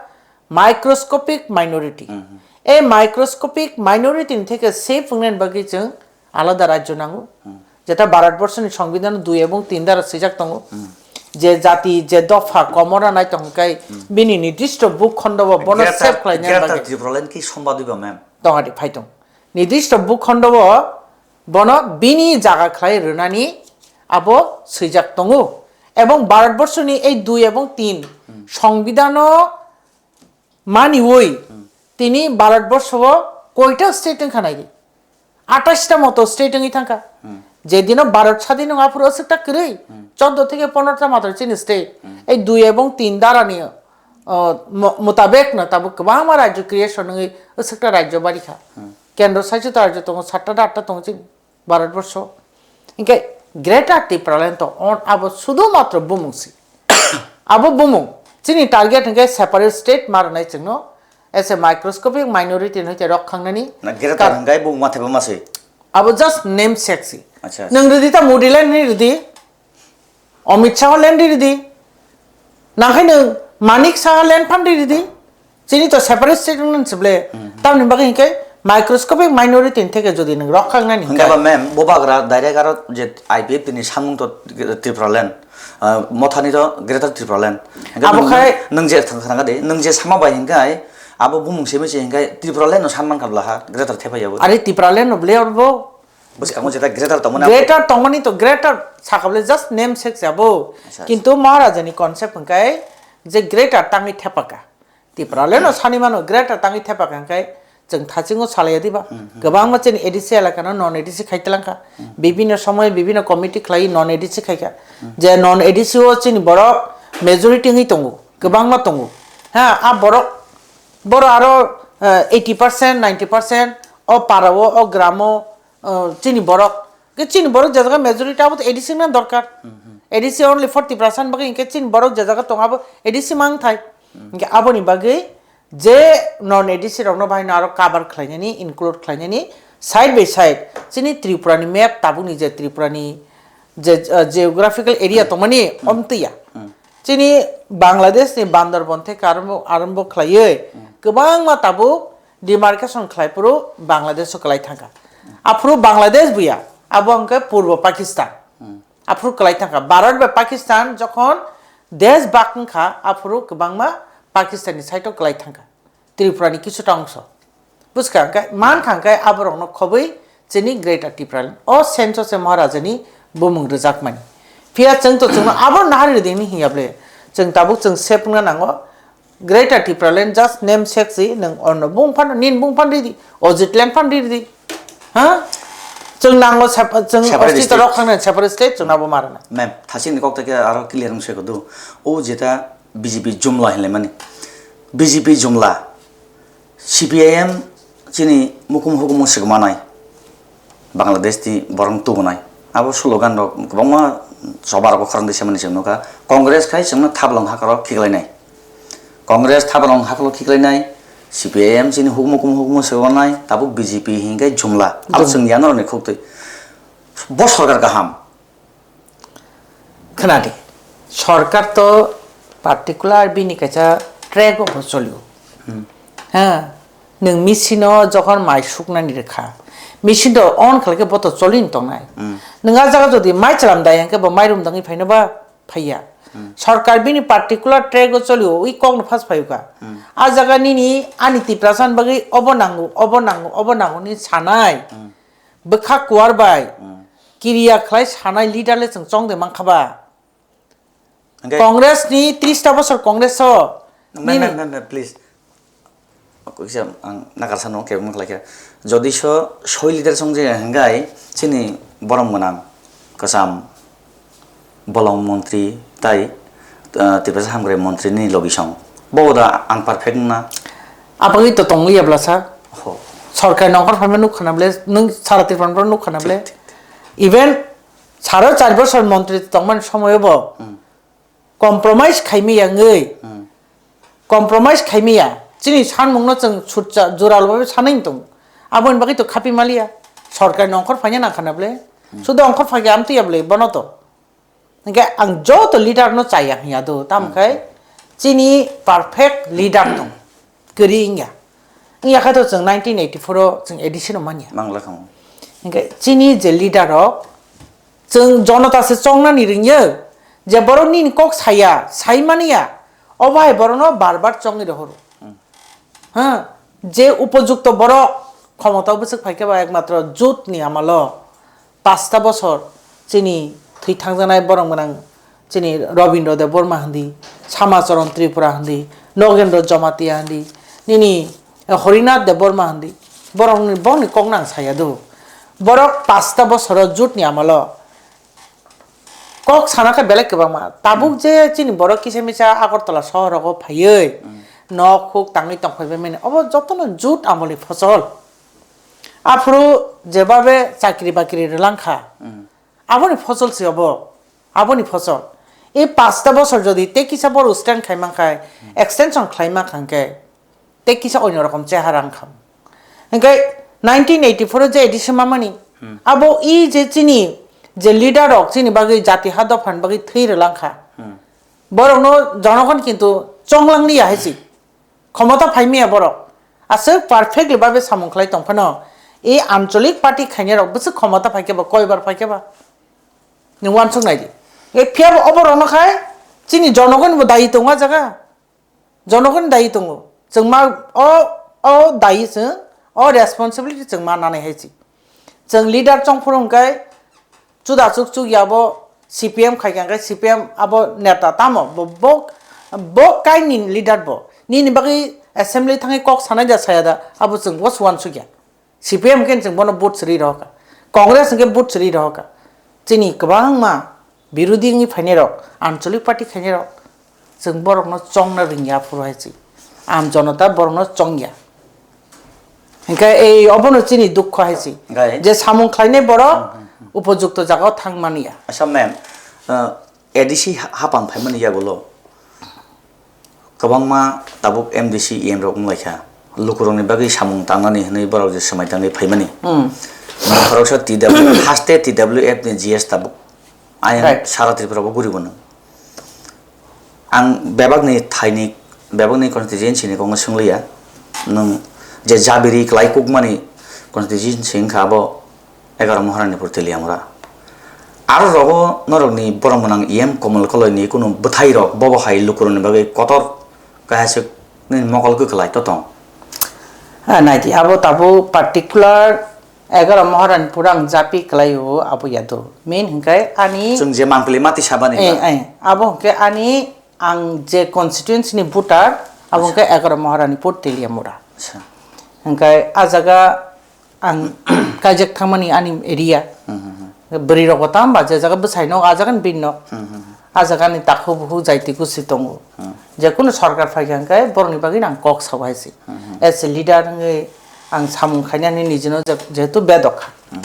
microscopic minority. Mhm. E microscopic minority ni theke safe wngnani bagwi chwng alada rajyo nango. Hmm. Jeta Bharatborsoni Songbidhano dui ebong tin dara swijak tongo. Hmm. Je jati, je dopha komorna nai tongkhe Hmm. bini nirdisto bhukhondo bo bono Greater, save khlaina Greater bagwi. Tipraland ki sombad diba, ma'am? Tongadi phai tong. Nirdisto bhukhondo bo bono bini jaga khlai rwnani abo swijak tongo. Ebong Bharatborsoni ei dui ebong tin Hmm. Songbidhano maniwi Hmm. tini Bharatborsho o koita state wngkha nai di? Atais ta moto state wngwi thangkha. Hmm. Je dino Bharat sadin wng aphuru aswk ta kwrwi Hmm. chordo theke pondro ta matro chini state. Hmm. Ei dui ebong tin dara ni, uh, mo-, mutabek no tabuk kwbangma rajyo creation wngwi aswk ta rajyo bari kha. Hmm. Kendro sasito rajyo tongo, satta ta atta tongo chini. Bharatborsho. Hinkhe Greater Tipraland to on abo sudu matro bumung si. Abo bumung. Chini target hinkhe separate state ma rwnai chwngno as a microscopic minority hinwi rok khangnani. Na Greater Ka- hinkhe bumung ma thaiba ma se. Abo just namesake si. Acha, acha. Nwng rwdi ta Modi land hinwi rwdi. Amit Shah land ridi. Nangkhe nwng Manik Saha land phan ridi. Chini to separate state wngna se ble. Hmm. Tamni bagwi hinkhe microscopic minority ni theke jodi nwng rok khangnani Hinkhe hinkhe. Ba ma'am, bo bagra direct aro je I P F T ni samung to Tripura land, ah, Mothani to Greater Tripura land. Hinkhe Abo nwng, khai nwng je thang thang de, nwng je sama bai hinkhe abo bumung simi se hinkhe Tripura land no san man kabla ha Greater thepai yabo. Are Tripura land no ble orbo. Bwskango jeta greater tongmani abo. Greater tongmani to greater sakable just name sek se abo. Acha, acha. Kintu Maharajani concept hwnkhe je greater tangwi thepaka. Tipra le no sani mano greater tangwi thepaka hwnkhe chwng thasingo salaiya diba. Hmm, hmm. Kwbangma chini A D C elaka no non A D C khai talangkha. Hmm. Bibhinno somoy bibhinno committee khlai non A D C khaikha. Hmm. Je non A D C o chini borok majority wngwi tongo. Kwbangma tongo. Ha, a borok, borok aro, eh, eighty percent, ninety percent o para o, o gram o, eh, chini borok. Ke chini borok je jaga majority abo to A D C na dorkar. Hmm, hmm. A D C only forty percent bagwi hwnkhe chini borok je jaga tong abo A D C mang thai. Hmm. Hwnkhe aboni bagwi je non A D C rokno bahai no aro cover khlainani, include khlainani, side by side chini Tripura ni map tabukni je Tripura ni je, eh, geographical area tongmani, hmm, omtwiya. Hmm. Chini Bangladesh ni Bandarban theke arambo, arambo khlaiwi, hmm, kwbangma tabuk demarcation khlai phuru Bangladesh o kwlai thangkha. Aphuru Bangladesh buya, abo hwnkhe Purbo Pakistan. Hmm. Aphuru kwlai thangkha. Bharat bai Pakistan jokhon desh bak wngkha, aphuru kwbangma Pakistan ni side o kwlai thangkha. Tripura ni kisu ta ongso. Buskha hwnkhe, mankha hwnkhe aborokno khobwi chini Greater Tipraland. O sense o se Maharajani bumung rwjakmani. Phiya chwng to chwngno abo nahari rwdi hinwi hinya ble. Chwng tabuk chwng sep wngna nango. Greater Tipraland just name sek si, nwng orno bung phan, nin bung phan ridi, Ojit land phan ridi. Ha? Chwng nango sep-, chwng Separate ostito state. Rok khangna separate state, chwng abo marana. Ma'am, thasing ni kok ta khe aro clear wng se kodu. O jeta B J P jumla hinle mani. B J P jumla. C P I M chini mukum hukumu sigmanai. Bangladesh ti borong tubunai. Abo slogan rok kwbangma choba rok khorang de semani se nukha. Congress khai chwngno thablong hakaro khiklainai. Congress thablong hakaro khiklainai. C P I M chini hukumu kumu hukumu sigmanai. Tabuk B J P hinkai jumla. Abo Jum- chwng yanaroni khuktwi. Bo sorkar kaham. Khwnadi, sorkar to particular bini kaisa track o bo cholio. Hmm. Ha, nwng machine o jokhon mai suknani rwkha, machine to on khlai khe bo to choli tongnai. Hmm. Nwng a jaga jodi mai chwlam dai hwnkhe bo mairum dangwi phaino ba phaiya. Hmm. Sorkar bini particular track o cholio, wi kokno phas phaiyuka. Hmm. A jaga nini ani Tiprasa ni bagwi obo nango, obo nango, obo nango ni sanai. Hmm. Bwkha kuar bai. Hmm. Kiriya khlai sanai leader le chwng chong de mankha ba. Hwnkhe Congress ni tris ta bosor Congress o. Ma'am, nini ma'am, ma'am, ma'am, please. Kisa ang nakar sano kebo khlai khe. Jodi so soi leader song je hwnkhe chini borom gwnang kwcham bolong montri tai, ah, Tiprasa hamkrai montri ni logi song. Bo da ang perfect na. Abagwi to tongwi ya bwlasa. Ho. Sorkar nongkhor phaima nuk khana ble, nwng sara Tripura nuk khana ble. Thik, thik, thik. Even saro char bosor montri tongmani somoyo bo Hmm. compromise khaimaya wngwi, Hmm. compromise khaimaya, chini sanmungno chwng sutsa, jural babe sanai tong. Aboni bagwi to khapi maliya. Sorkar nongkhor phaina nang khana ble. Hmm. Sudo ongkhor phagi amtwi ya ble, bono to. Hingke ang joto leader no chaya hinya do, tam Hmm. khai chini perfect leader tong. Kwrwi wngya. Wngya khe to chwng nineteen eighty-four o chwng A D C no manya. Mangla khamu. Hingke chini je leader rok chwng jonota se chongnani ringyo, je borok nini kok saya, sai manya, o bahai borok no bar bar chongwi rohoro. Hmm. Ha, je upojukto borok khomotao bwswk phaikhe ba ekmatro jut ni amalo. Pasta bosor chini thwi thangjaknai borok gwnang chini Robindra Debbarma hindi, Samacharan Tripura hindi, Nogendra Jamatia hindi, nini Harinath Debbarma hindi, borokni, borokni kok nang saya do. Borok pasta bosoro jut ni amalo kok sana khe belai kwbangma. Tabuk Hmm. je chini borok kisa misa Agartala sohor rogo phaiwi Hmm. nok huk tangwi tongphai bai mani, obo jotono jut amolni phosol. Aphuru jebabe chakri bakri rwlang kha, Hmm. aboni phosol se obo, aboni phosol. E pasta bosor jodi tei kisa boro stand khai man khai, Hmm. extension khlai man kha hwnkhe, tei kisa onyo rokom chehara wng kha. Hwnkhe nineteen eighty-four o je A D C mamani, Hmm. abo e je chini je leader rok chini bagwi jati ha dopha ni bagwi thwi rwlang kha. Hmm. Borokno jonogon kintu chonglangni ya hai si. Khomota phaimaya borok. Aswk perfectly babe samung khlai tong phano, e ancholik party khainai rok bwswk khomota phaikhe ba, koibar phaikhe ba. Nwng uansuk nai di. E phiya bo obo rokno khai chini jonogon bo dayi tongo a jaga. Jonogon dayi tongo. Chwng ma o, o dayi chwng, o responsibility chwng ma nanai hai si. Chwng leader chong phuru hwnkhe chuda chuk chuk ya bo C P M khai kha hwnkhe C P M abo neta tamo bo, bo, bo kaini leader bo. Nini bagwi assembly thangwi kok sanai da saya da abo chwng bo uansukya. C P M hwnkhe chwng bono vote swrwi rohor kha. Congress hwnkhe vote swrwi rohor kha. Chini kwbangma birodhi wngwi phainairok, anchalik party khainairok, chwng borokno chongna rwngya phuru hai se. Aam Janata borokno chongya. Hwnkhe ei obono chini dukho hai se. Gai. Je samung khlainai borok Hmm, hmm, hmm. upojukto jagao thang manya. Acha ma'am, uh, A D C ha-, hapang phaimani yagulo kwbangma tabuk M D C, E M rok wnglaikha. Lukurokni bagwi samung tangnani hwnwi borok je swmai tangwi phaimani. Hmm. Khoroksa T W, haste T W F ni G S tabuk. Ayang Right. sara Tripura bo guribo nung. Ang bebakni thaini, bebakni constituency ni kokno swngliya. Nung je jabiri kwlai kukmani constituency wngkha abo egaroh Maharanipur Teliamura. Aro rogo norokni borok mwnang E M Komol Koloi ni kunu bwthai rok bobo hai lukurokni bagwi kotor kaisa nini mokol kwklai to tong. Ah, naidi, abo tabuk particular egaroh Maharanipur ang japi kwlai o abo yado. Main hwnkhe ani Chwng je mangpili mati sabani Eh, ba? eh, abo hwnkhe ani ang je constituency ni voter, abo Acha. hwnkhe egaroh Maharanipur Teliamura. Acha. Hwnkhe ah jaga ang kaijak thangmani ani area. Hmm, hmm, hmm. Bwrwi rok bo tamo ba je jaga bwsai nok, ah jaga ni bini nok. Hmm, hmm, hmm. Ah jaga ni takhuk bukhuk jaiti gusi tongo. Hmm. Je kunu sorkar phai kha hwnkhe borokni bagwi ang kok sao hai se. Hmm, hmm. As a leader wngwi ang samung khainani nijino je-, jehetu bedok kha. Hmm.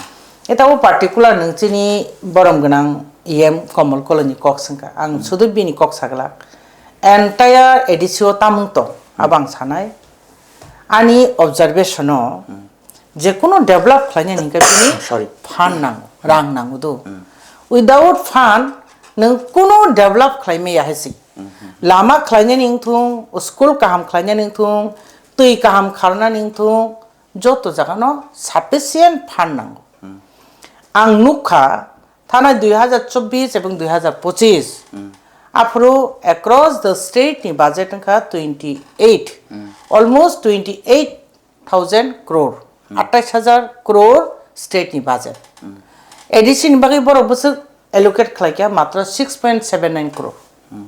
Eta o particular nwng chini borom gwnang E M Komol Koloi ni kok swngkha. Ang Hmm. sudu bini kok saglak. Entire A D C o tamung tong, Hmm. abang sanai. Ani observation o Hmm. Jekunu develop khlainani hwnkhe bini Sorry. fund nango, rang nango do. Mm. Without fund, nwng kunu develop khlai maya hai se. Mhm. Lama khlainani wngthung, school kaham khlainani wngthung, twi kaham kharnani wngthung, joto jagano sufficient fund nango. Mm. Ang nukha, thanai dui hazar chobbish ebong dui hazar pochis, Mm. aphuru across the state ni budget wngkha twenty eight, Mm. almost twenty eight thousand crore, Hmm. atais hajar crore state ni budget. Hmm. A D C ni bagwi borok bwswk allocate khlai kha matro six point seven nine crore. Hmm.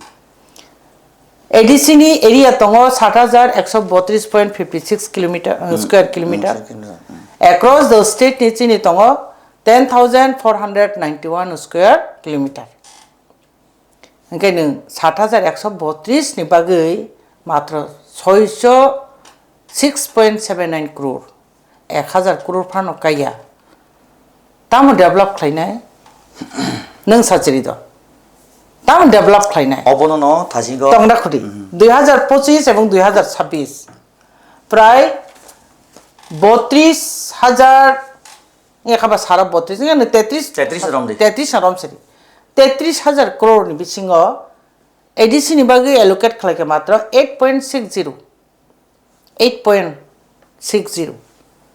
A D C ni area tongo sat hajar ekso botris point fifty six kilometer, uh, Hmm. square kilometer. Hmm, square kilometer. Hmm. Across the state ni chini tongo ten thousand four hundred ninety one square kilometer. Hwnkhe nwng sat hajar ekso botris ni bagwi matro soiso six point seven nine crore, ek hazar crore phano kaiya. Tamo develop khlainai? Nwng sachiri do. Tamo develop khlainai? Obono no thasingo. Tongda khudi. Mhm. Dui hazar pochis ebong dui hazar sabbish. Prai botris hajar Wngya kha ba sara botris, wngya no tetris, Tetris rom di. Tetris na rom sari. Tetris hajar crore ni bisingo A D C ni bagwi allocate khlai kha matro eight point six zero. Eight point six zero.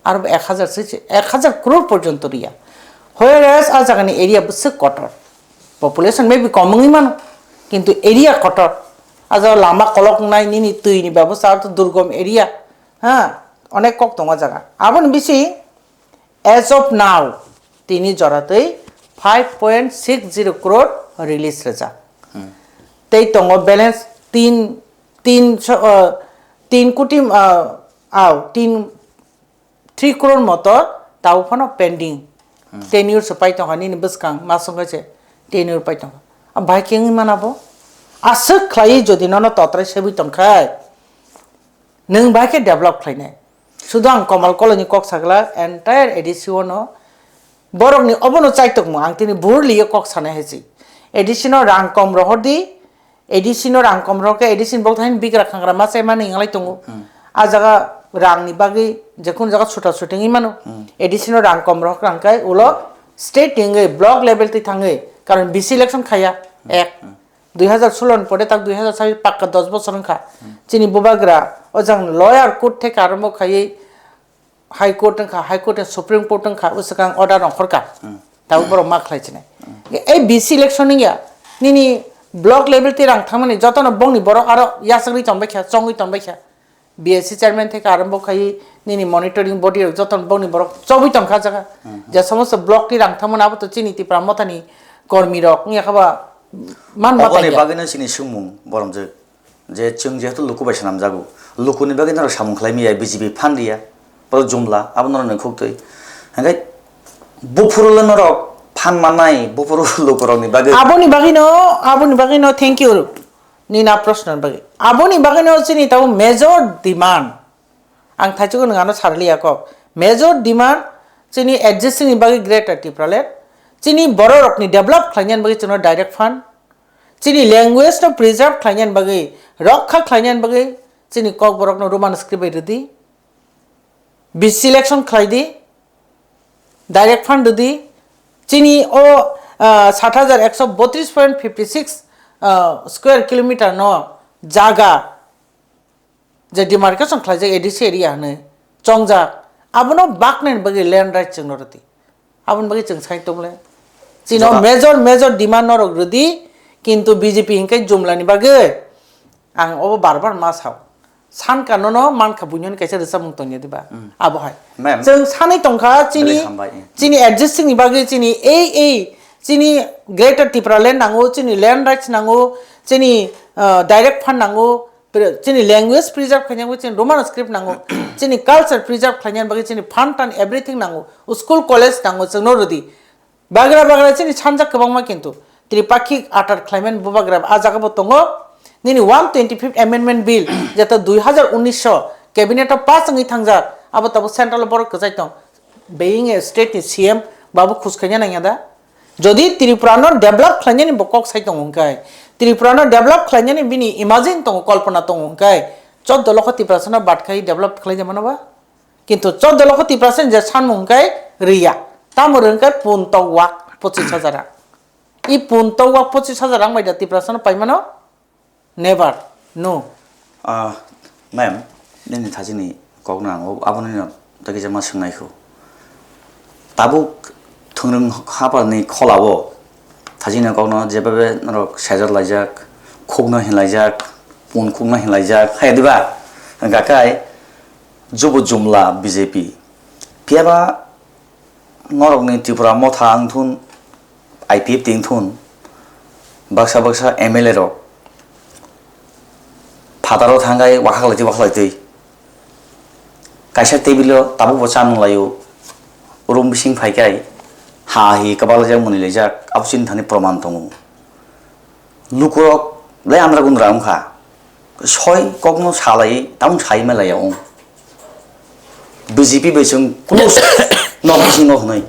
Aro ek hajar se, ek hajar crore porjonto riya. Whereas a jagani area bwswk kotor. Population maybe kom wngwi mano. Kintu area kotor. A jaga lama kolok wngnai, nini twi ni bebosta, aro to durgom area. Ha, onek kok tongo a jaga. Aboni bisi As of now, tini jora twi five point six zero crore release rijak. Hmm. Tei tongo balance tin, tin so, uh, tin koti, uh, au, tin, three crore moto tabo phano pending. Hmm. Tenure se pai tongkha nini bwskang, masung khe se tenure pai tongkha. A bai khe wngwi mana bo? Aswk khlaiwi jodi nono totrai sebwi tongkhai, nwng bai khe develop khlainai. Sudu ang Komal Koloni kok sagla, entire A D C o no borokni obono chaitokmung ang tini burliyo kok sanai hai se. A D C no rang kom rohor di, A D C no rang kom rohor khe A D C ni bok thain bigra khangra ma chaimani wnglai tongo. Hmm. A jaga rang ni bagwi jekun jaga chuta chuti wngwi mano. Hmm. A D C no rang kom rohor kha hwnkhe ulo state ni wngwi block level twi thangwi, karon B C election khaya, Hmm. ek. Hmm. Dui hazar solo ni pore tak dui hazar sabbish pakka dos bosor wngkha. Hmm. Chini bubagra o jang lower court theke arombo khaiwi High Court wngkha, High Court ni Supreme Court wngkha, o swkang order ongkhorkha. Hmm. Tabuk borok ma khlai chinai. Hmm. A B C election wngya, nini block level twi rang thangmani jotono bongni borok aro yachagwi tongbaikha, chongwi tongbaikha. B S C chairman theke arombo khai nini monitoring body rok joto bongni borok chobwi tongkha jaga. Je somosto block ni rang thangmani abo to chini Tipra Motha ni kormi rok wngya khaba man ma Oboni tangya. Bagwino chini sumung boromjwk. Je chwng jehetu luku bai swnamjago, lukuni bagwi norok samung khlai maya, B J P phan riya, borok jumla, abo norokni khuk twi. Hingkhe buphuru le norok phan mannai, buphuru lukurokni bagwi. Aboni bagwino, aboni bagwino thank you nini a proshno ni bagwi. Aboni bagwino chini tabo major demand. Ang thaichukgo nwng ano sarliya kok. Major demand chini existing ni bagwi Greater Tipraland, chini bororokni develop khlainani bagwi chwngno direct fund, chini language no preserve khlainani bagwi, rokha khlainani bagwi chini Kokborokno Roman script bai rwdi, B C selection khlaidi, direct fund rwdi, chini o, ah, sat hajar ekso botris point fifty six, ah, square kilometer no jaga je demarcation khlaijak A D C area hinwi chongjak, abono baknani bagwi land rights chwngno rwdi. Aboni bagwi chwng sai tongle. Chino jora major, major demand norok rwdi, kintu B J P hinkhe jumlani bagwi ang obo bar bar ma sao. Sankha nono mankha buinoni kaisa rwchapmung tongya diba? Abo hai. Ma'am. Chwng sanwi tongkha chini, Belai hambai. Chini existing ni bagwi chini ei, ei, chini Greater Tipraland nango, chini land rights nango, chini, ah, direct fund nango, Pre-, chini language preserve khainani bagwi chini Roman script nango, chini culture preserve khainani bagwi chini fund and everything nango, school college nango, chwngno rwdi. Bagra bagra chini sanjak kwbangma kintu Tripakhik atar khlaimani bubagra a jaga bo tongo. Nini one twenty fifth amendment bill jeta dui hazar unnish o cabinet o pass wngwi thangjak, abo tabuk central o borok kwchai tong. Being a state ni C M babu khus khaina nangya da? Jodi Tripura no develop khlainani bo kok sai tongo hwnkhe, Tripura no develop khlainani bini imagine tongo, kolpona tongo hwnkhe, choddo lokho Tiprasa no bat khai develop khlai de mano ba? Kintu choddo lokho Tiprasa ni je sanmung hwnkhe riya. Tamo rwngkhe pun tok wak pochis hajar rang. I pun tok wak pochis hajar rang bai da Tiprasa no pai mano? Never. No. Ah, ma'am, nini thajini kokno ang o-, aboni no tei kisa ma swngnai kho. Tabuk thwngrwng hapalni kholao thajini kokno jebabe norok sejak laijak, khukno hinlaijak, pun khukno hinlaijak, hai diba? Hwnkha khe jubu jumla B J P. Phiyaba norokni Tripura motha wngthun, I P F T wngthun, baksa baksa M L A rok phataro thangkhai wakhaklai twi wakhaklai twi. Kaisa table o tabuk bo cha nung laio, room bising phaikhai ha hi kwbalaijak mwnwi laijak, abo chini thani proman tongo. Lukurok le andra gundra wngkha. Soi kokno salai, tamung sai malaya wng. B J P bai chwng close no bising no hwnwi.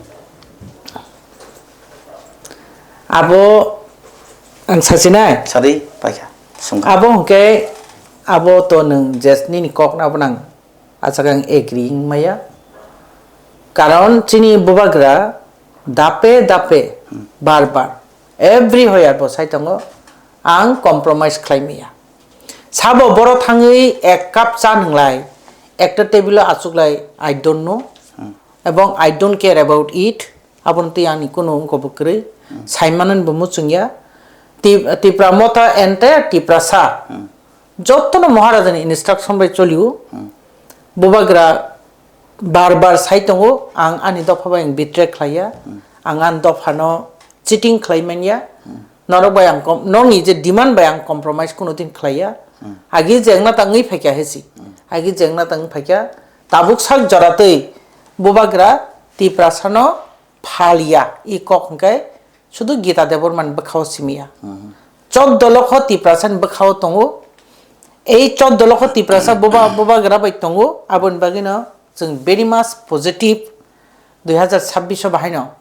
Abo ang sasinai. Sadi paikha. Sungkha. Abo hwnkhe abo to nwng jes nini kokno abo nang. Achak ang agree wng maya. Karon chini bubagra dape dape bar bar everywhere bo sai tongo, ang compromise khlai maya. Sabo boro thangwi ek cup cha nwnglai, ekta table o achuklai, I don't know, ebong I don't care about it. Aboni twi ani kunu wngkha bo kwrwi. Saimanani bo muchungya. Tip-, Tipra Motha entire Tiprasa. Jotono Maharajani instruction bai cholio. Bubagra bar bar sai tongo, ang ani dopha bai ang betray khlaiya. Ang ani dophano cheating khlai manya. Norok bai ang kom-, norokni je demand bai ang compromise kuno din khlaiya. Agi jengna tangwi phaikya hesi. Agi jengna tangwi phaikya. Tabuk sak joratwi bubagra Tiprasano phalia, i kok hwnkhe sudu Gita Debbarmani bwkhao simiya. Choddo lokho Tiprasani bwkhao tongo. Ei choddo lokho Tiprasa buba-, bubagra bai tongo, aboni bagwino chwng very much positive. Dui hazar sabbish o bahaino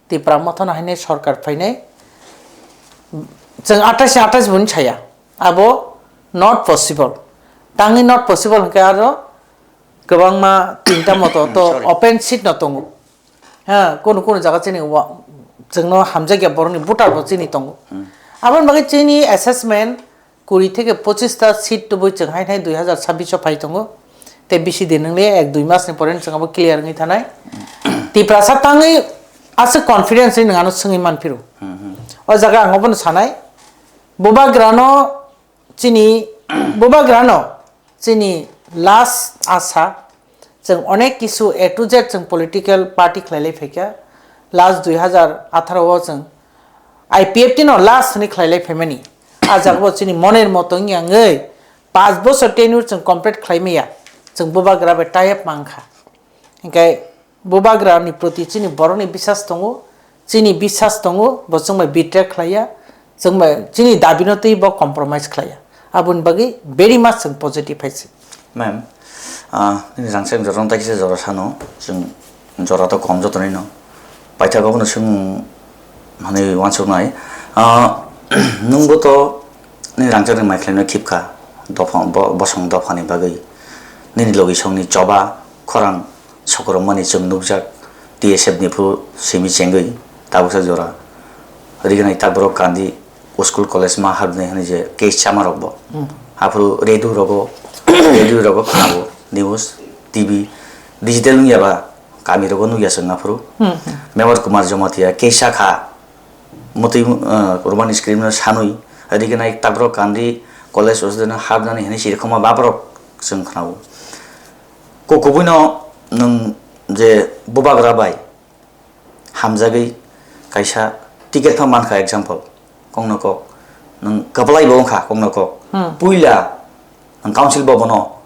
Tipra Mothano haino sorkar phainai. Chwng athais athais boni saya. Abo not possible. Tangwi not possible hwnkhe aro kwbangma tinta moto to Sorry. Open seat no tongo. Ha, kunu kunu jaga chini wa-, chwngno hamjakya borokni voter bo chini tongo. Aboni bagwi chini assessment kuri theke pochis ta seat tubui chwng hai hai dui hazar sabbish o phai tongo. Tei bisi din wngli ek dui mas ni pore chwng abo clear wngwi thanai. Tiprasa tangwi aswk confidence ni nwng ano swngwi manphiro. O jaga ang obono sanai. Bubagrano chini, bubagrano chini last asa, chwng onek kisu A to Z chwng political party khlailai phaikha. Last dui hazar atharo o chwng I P F T no last hwnwi khlailai phaimani. A jagao chini moner moto wngya wngwi paanch bosor tenure chwng complete khlai maya. Chwng bubagra bai tie up mankha. Hinkhe bubagra ni proti chini borok ni bisas tongo, chini bisas tongo, bo chwng bai betray khlaiya, chwng bai chini dabi no twi bo compromise khlaiya. Aboni bagwi very much chwng positive hai se. Ma'am, ah, nini rangchak jora no tai kisa jora sano, chwng jora to kom joto nino. Paithak abono chwng manwi uansuk nai. Ah, nwngbo to nini rangchak ni mai khlai no khibkha, dopha, bo-, bosong dopha ni bagwi. Nini logi song ni choba, khorang, sokorokmani chwng nukjak T S F ni phuru simi chengwi tabuksa jora. Rignai takborok kandi school college ma habnai hwnwi je case chama rok bo. Hmm. Aphuru radio rogo, radio rogo khwnao news, T V, digital wngya ba kami rogo nukya chwng aphuru. Hmm, hmm. Mevar Kumar Jamatia case sakha mutwi, uh, Roman script no sanwi rignai takborok kandi college hostel no habnani hwnwi siri khoma baborok chwng khwnao. Ko kubui no nwng je bubagra bai hamjagwi kaisa ticket pha mankha, example, kokno kok nwng kwplai bo wngkha kokno kok. Hmm. Puila nwng council bo bono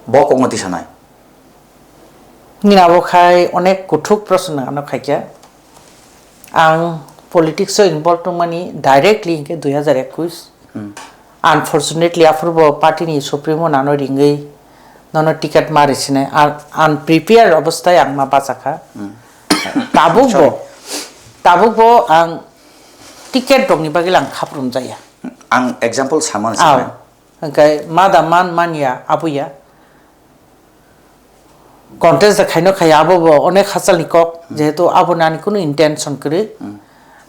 bo kokno tisanai. Nini abo khai onek kuthuk proshno ano khaikha. Ang politics o involve tongmani directly hinkhe dui hazar ekush. Hmm. Unfortunately, aphuru bo party ni supremo nano ringwi nono ticket ma risinai. Un-, unprepared obostai ang ma bachakha. Hmm. Tabuk bo, sorry. Tabuk bo ang ticket rokni bagwi lang khaprum jaya. Ang example samani. Aw. Sakha. Hwnkhe ma da man manya abuya. Contest da khaino khaya, abo bo onek hachalni kok, hmm, jehetu abo nani kunu intention kwrwi. Hmm.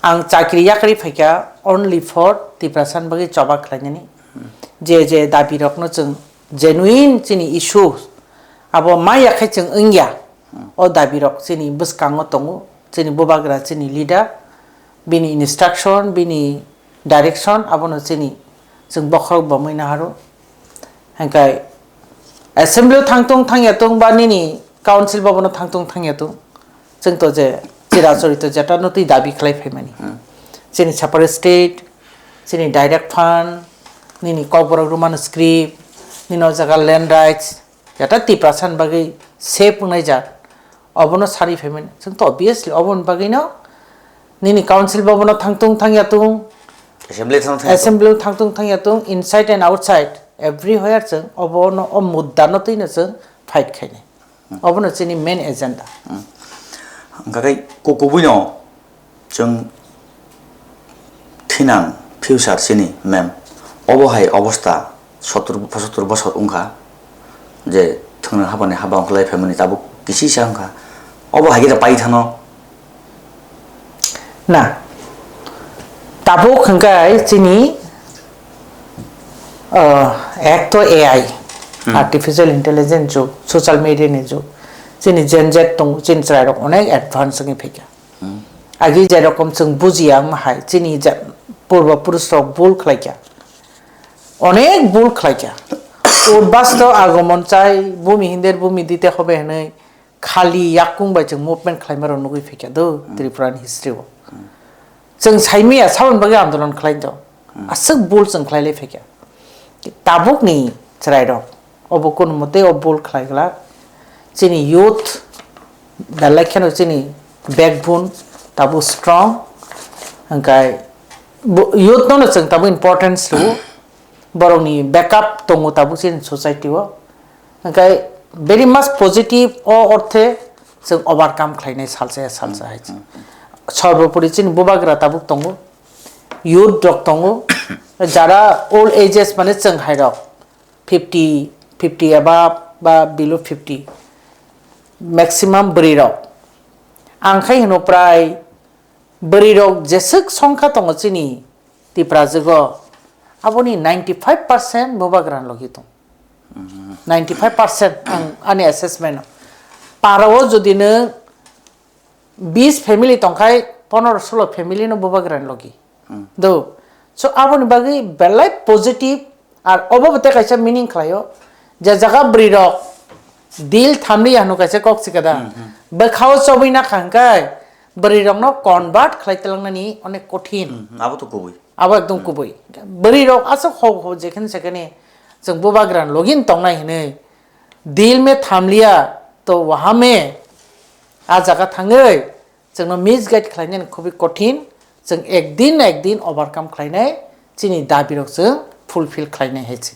Ang chakri yakarwi phaikha only for Tiprasa ni bagwi choba khlainani. Hmm. Je je dabi rokno chwng genuine chini issue abo ma yakhai chwng wngya. Hmm. O dabi rok chini bwskango tongo, chini bubagra, chini leader, bini instruction, bini direction abono chini chwng bokhorok bomwi naharo. Hwnkhe assembly o thangtung thangya tung ba nini council bobono thangtung thangya tung, chwng to je chira chorito jeta no twi dabi khlai phaimani. Hmm. Chini separate state, chini direct fund, nini kokborok Roman script, nini o jaga land rights, jeta Tiprasa ni bagwi safe wngnai jat. Obono sari phaimani. Chwng to obviously oboni bagwino nini council bobono thangtung thangya tung, assembly thang thang assembly thangtung thangya tung, inside and outside, everywhere chwng obono o mudda no twino chwng fight khainai. Hmm. Obono chini main agenda. Hmm. Hwnkha khe ku-, kubuino chwng thinang future chini mem. Obo hai obosta sottur, pochattor bosor wngkha je thwngna habani haba wngkha lai phaimani tabuk kisi sa wngkha. Obo hai khe da pai thano. Na, tabuk hwnkhe chini, uh, ek to A I, hmm, artificial intelligence jug, social media ni jug. Chini Gen Z tong, chini chwrai rok onek advance wngwi phaikha. Hmm. Agi je rokom chwng bujiya wng hai, chini ja-, purba purush rok bul khlaikha. Onek bul khlaikha. Urbas to agomon chai, bhumi hinder bhumi dite hobe hinwi khali yakung bai chwng movement khlaima rok nugwi phaikha do, hmm, Tripura ni history o. Hmm. Chwng saimaya saboni bagwi andolon khlai do. Hmm. Aswk bul chwng khlai lai phaikha. Tabuk ni chwrai rok. Obo kunu mwtwi o bul khlai glak. Chini youth, belai kheno chini backbone tabuk strong. Hwnkhe bo-, youth no no chwng tabuk importance rwo. Borokni backup tongo tabuk chini society o. Hwnkhe very much positive o orthe chwng overcome khlainai salsa ya salsa hai. Sorbopori chini bubagra tabuk tongo, youth rok tongo, jara old ages mane chwng hai rok. Fifty, fifty above ba below fifty, maximum bwrwi rok. Ang khai hino prai bwrwi rok jeswk songkha tongo chini Tiprajwk o, aboni ninety five percent bubagra ni logi tong. Mhm. Ninety five percent ang ani assessment o. Para o jodi nwng bis family tongkhai, pondro solo family no bubagra ni logi. Hmm. Do. So, aboni bagwi belai positive, ar obo bo tei kaisa meaning khlaio, Je jaga bwrwi rok dil thamliya hwnwi kaisa kok si kada. Bwkhao chobwi nakha hwnkhe bwrwi rokno convert khlai twlangnani onek kothin. Hmm, abo to kubui. Abo ekdom kubui. Bwrwi rok aswk ho ho jekhene sekhene chwng bubagra login tongnai hwnwi dil me thamliya to waha me a jaga thangwi chwngno misguide khlainani khubui kothin, chwng ekdin na ekdin overcome khlainai, chini dabirok chwng fulfill khlainai hai se.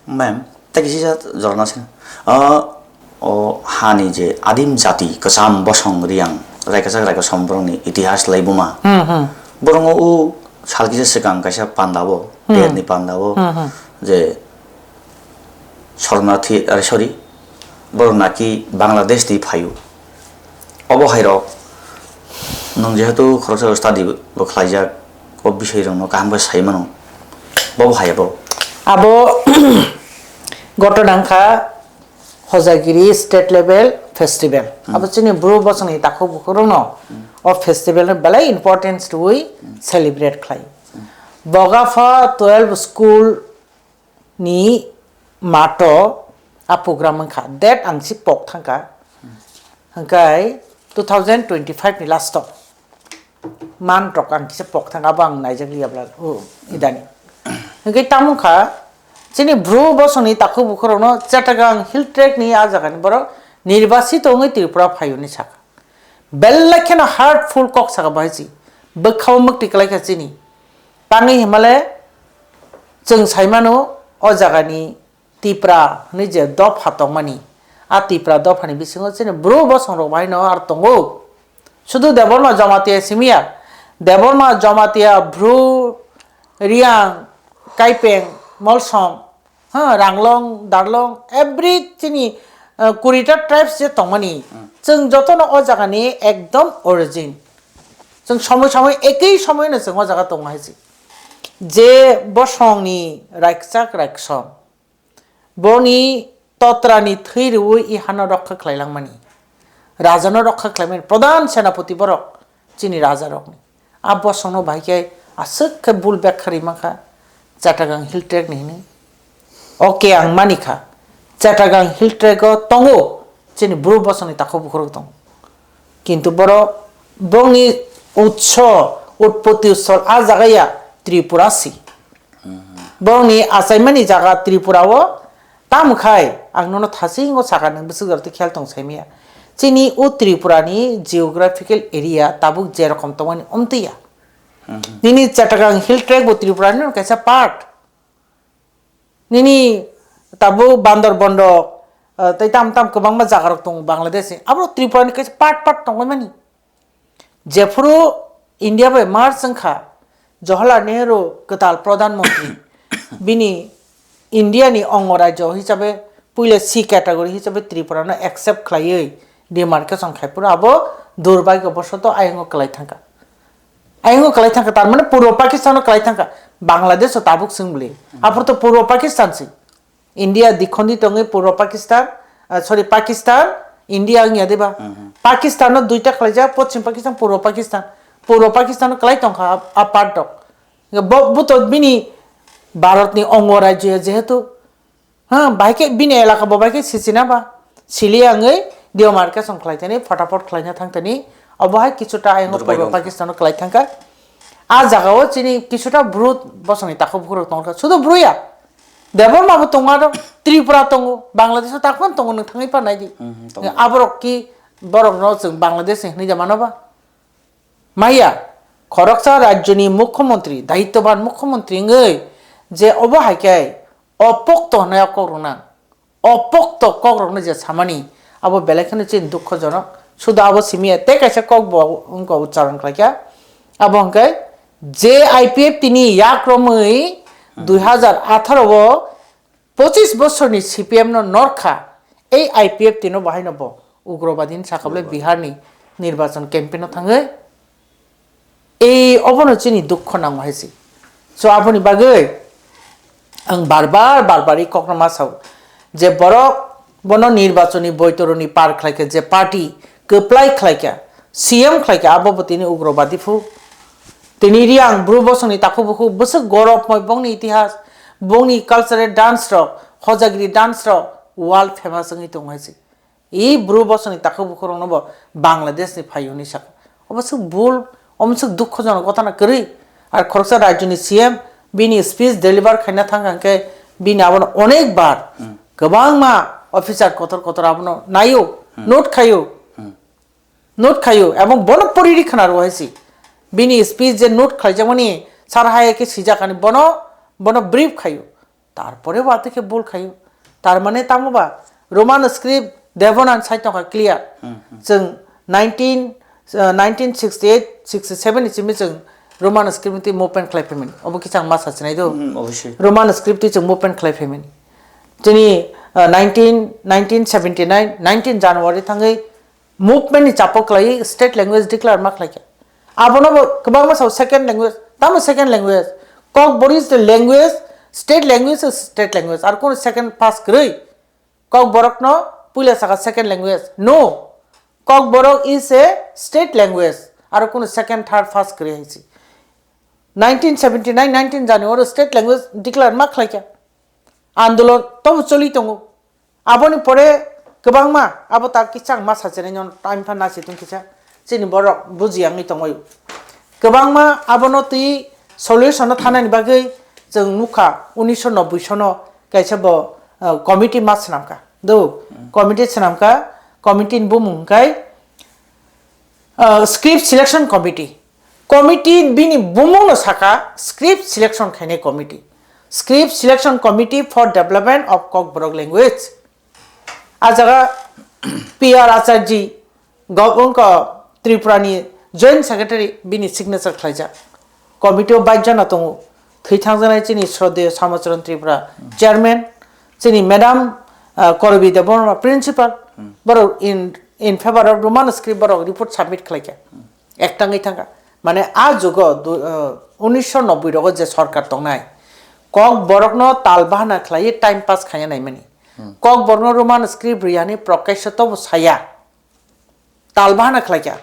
Ma'am, tei kisa jorna se. Ah, o hani je adim jati kwcham bosong riyang, raikasa raikasa borokni itihas laibuma. Hmm, hmm. Borokno o salkisa swkang kaisa pandabo, Hmm. terni pandabo, Hmm, hmm. je Sornathi, are, sorry, borok naki Bangladesh ni phaio. Obo hai rok, nwng jehetu khoroksa study bo khlaijak, o bisoi rok no kaham khe sai mano. Bobo hai abo. Abo gotona wngkha Hojagiri State Level Festival. Hmm. Abo chini bru bosongni takhuk bukhuk rokno Hmm. o festival no belai importance rwui Hmm. celebrate khlai. Hmm. Bogapha twelve school ni mato a program wngkha. Date ang si pok thangkha. Hwnkhe two thousand twenty-five ni last o. Man rok ang kisa pok thangkha, abo ang naijak liya bla, o, idani. Hwnkhe tamo wngkha, chini bru bosongni takhuk bukhuk rokno Chattogram Hill Tract ni a jaga ni borok nirbachito wngwi Tripura phaio hinwi sakha. Belai kheno hurtful kok saka bahai si. Bwkhao mwktwi kwlai kha chini. Tangwi himale chwng sai mano o jagani Tipra hwnwi je dopha tongmani. A Tipra dophani bisingo chini bru bosong rok bahai no ar tongo. Sudu Debbarma Jamatia simiya. Debbarma Jamatia, Bru, Riang, Kaipeng, Molsom, ha, Ranglong, Darlong, every chini, uh, kurita tribes je tongmani, Hmm. chwng jotono o jagani ekdom origin. Chwng somoi somoi, ekei somoino chwng o jaga tongo hai se. Je bosongni raikchak raiksom, boni totrani thwi rwui i hano rokha khlai langmani, rajano rokha khlaimani, pradhan senapati borok chini rajarokni. A bosongno bahai khe aswk khe bul bekha ri mankha Chattogram Hill Tract ni hwnwi. Oke, ang manikha, Chattogram Hill Tract o tongo chini bru bosongni takhuk bukhuk rok tongo. Kintu borok bongni utso, utpoti ussol a jaga ya Tripura si. Borokni achaimani jaga Tripura o, tamo khai ang nono thasingo sakha, nwng bwswk jora tei khel tong saimaya. Chini o Tripura ni geographical area tabuk je rokom tongmani omtwi ya. Nini Chattogram Hill Tract bo Tripura ni kaisa part. Nini tabuk Bandar Bondok, ah, tei tam tam kwbangma jaga rok tongo Bangladesh ni. Abo Tripura ni kaisa part part tongmani. Jephuru India bai merge wngkha, Jawaharlal Nehru kwtal Pradhan Mantri, bini India ni ongo rajyo hisabe puila C category hisabe Tripura no accept khlaiwi demarcation khai phuru abo durbhagyo bosoto ayang o kwlai thangkha. Ayang o kwlai thangkha, tar mane Purbo Pakistan o kwlai thangkha, Bangladesh o tabuk swng bwle. Aphuru to Purbo Pakistan se. India dikhon di tongwi Purbo Pakistan, ah, sorry, Pakistan, India wngya diba? Mhm. Pakistan no duita khlaijak, Poschim Pakistan, Purbo Pakistan. Purbo Pakistan no kwlai tongkha a, a part rok. Bo, bo to bini Bharat ni ongo rajyo jehetu. Ha, bahai khe bini elaka bo bahai khe sichina ba. Sili wngwi demarcation khlai thani, photapot khlaina thang thani. Obo hai kichuta ayang o Purbo Pakistan no kwlai thangkha. A jaga o chini kichuta bru bosongni takhuk bukhuk rok tongkha. Sudu bru ya. Debbarma bo tongo aro, Tripura tongo, Bangladesh o takhwno tongo, nwng thangwi pa nai di. Mhm, tongo. Aborok ki borok no chwng Bangladesh ni hwnwi da mano ba? Maya, khoroksa rajyo ni mukhyamantri, daittoban mukhyamantri wngwi je obo hai khe opokto hwnwi o kok rwna, opokto kok rokno je samani, abo belai kheno chini dukhojonok. Sudu abo simi ya, tei kaisa kok bo wngkha ucharon khlaikha. Abo hwnkhe je I P F T ni yak romwi Hmm. dui hazar atharo o pochis bosorni C P M no norkha, ei I P F T no bahai no bo ugrobadi ni saka bole Ugrobadi. Bihar ni nirbachon campaign o thangwi. Ei obono chini dukho nango hai se. So aboni bagwi ang bar bar, bar bar i kokno ma sao je borok bono nirbachoni boitoroni par khlaikha, je party kwplai khlaikha, C M khlaikha, abo bo tini ugrobadi phu. Tini Riang bru bosongni takhuk bukhuk bwswk gorobmoi bongni itihas, bongni cultural dance rok, Hojagiri dance rok world famous wngwi tongo hai se. I bru bosongni takhuk bukhuk rokno bo Bangladesh ni phaio hinwi sakha. Obo swk bul, omo swk dukhojonok ghotona kwrwi. Ar khoroksa rajyoni C M bini speech deliver khaina thang hwnkhe bini abono onek bar kwbangma officer kotor kotor abono naio, note khaio. Note khaio, ebong bono poriri khna rw hai se. Bini speech je note khlaijakmani sar hai khe swijak ani bono, bono brief khaio. Tarpore bo atwi khe bul khaio. Tar mane tamo ba Roman script Devanand sai tongkha clear. Chwng nineteen, uh, nineteen sixty-eight, sixty-seven ni simi chwng Roman script twi movement khlai phaimani. Obo kisa ang ma sa sinai do. Hmm, obviously. Roman script twi chwng movement khlai phaimani. Chini, uh, nineteen, nineteen seventy-nine, nineteen January thangwi movement ni chapo khlai state language declare ma khlai kha. Abono bo kwbangma sao second language, tamo second language. Kokborok is the language, state language is state language. Ar kono second first kwrwi. Kokborok no puila saka second language. No. Kokborok is a state language. Aro kono second, third, first kwrwi hai se. Nineteen seventy-nine, nineteen January state language declare ma khlai kha. Andolon tobo choli tongo. Aboni pore kwbangma, abo ta kisa ang ma sachinai no time pha nasi tong kisa. Chini borok buji yangwi tongwi. Kwbangma abono twi solution no thanani bagwi chwng nukha unisho nobboi sono kaisa bo, uh, committee ma swnamkha. Do, committee swnamkha, committee ni bumung hwnkhe, uh, script selection committee. Committee bini bumung no saka script selection khainai committee. Script selection committee for development of Kokborok language. A jaga P R Acharji, Gov-, wngkha Tripura ni Joint Secretary, bini signature khlaijak. Committee o bike jana tongo. Thwi thangjaknai chini Shraddheya Samacharan Tripura chairman, chini madam, uh, Korobi Debbarma principal, borok in, in favor of Roman script borok report submit khlaikha. Ektangwi thangkha. Mane a jugo du-, uh, unisho nobboi rogo je sorkar tongnai, Kokborokno tal bahana khlaiwi time pass khaina naimani. Kokborokno Roman script riyani prokesho tobo saya. Tal bahana khlaikha.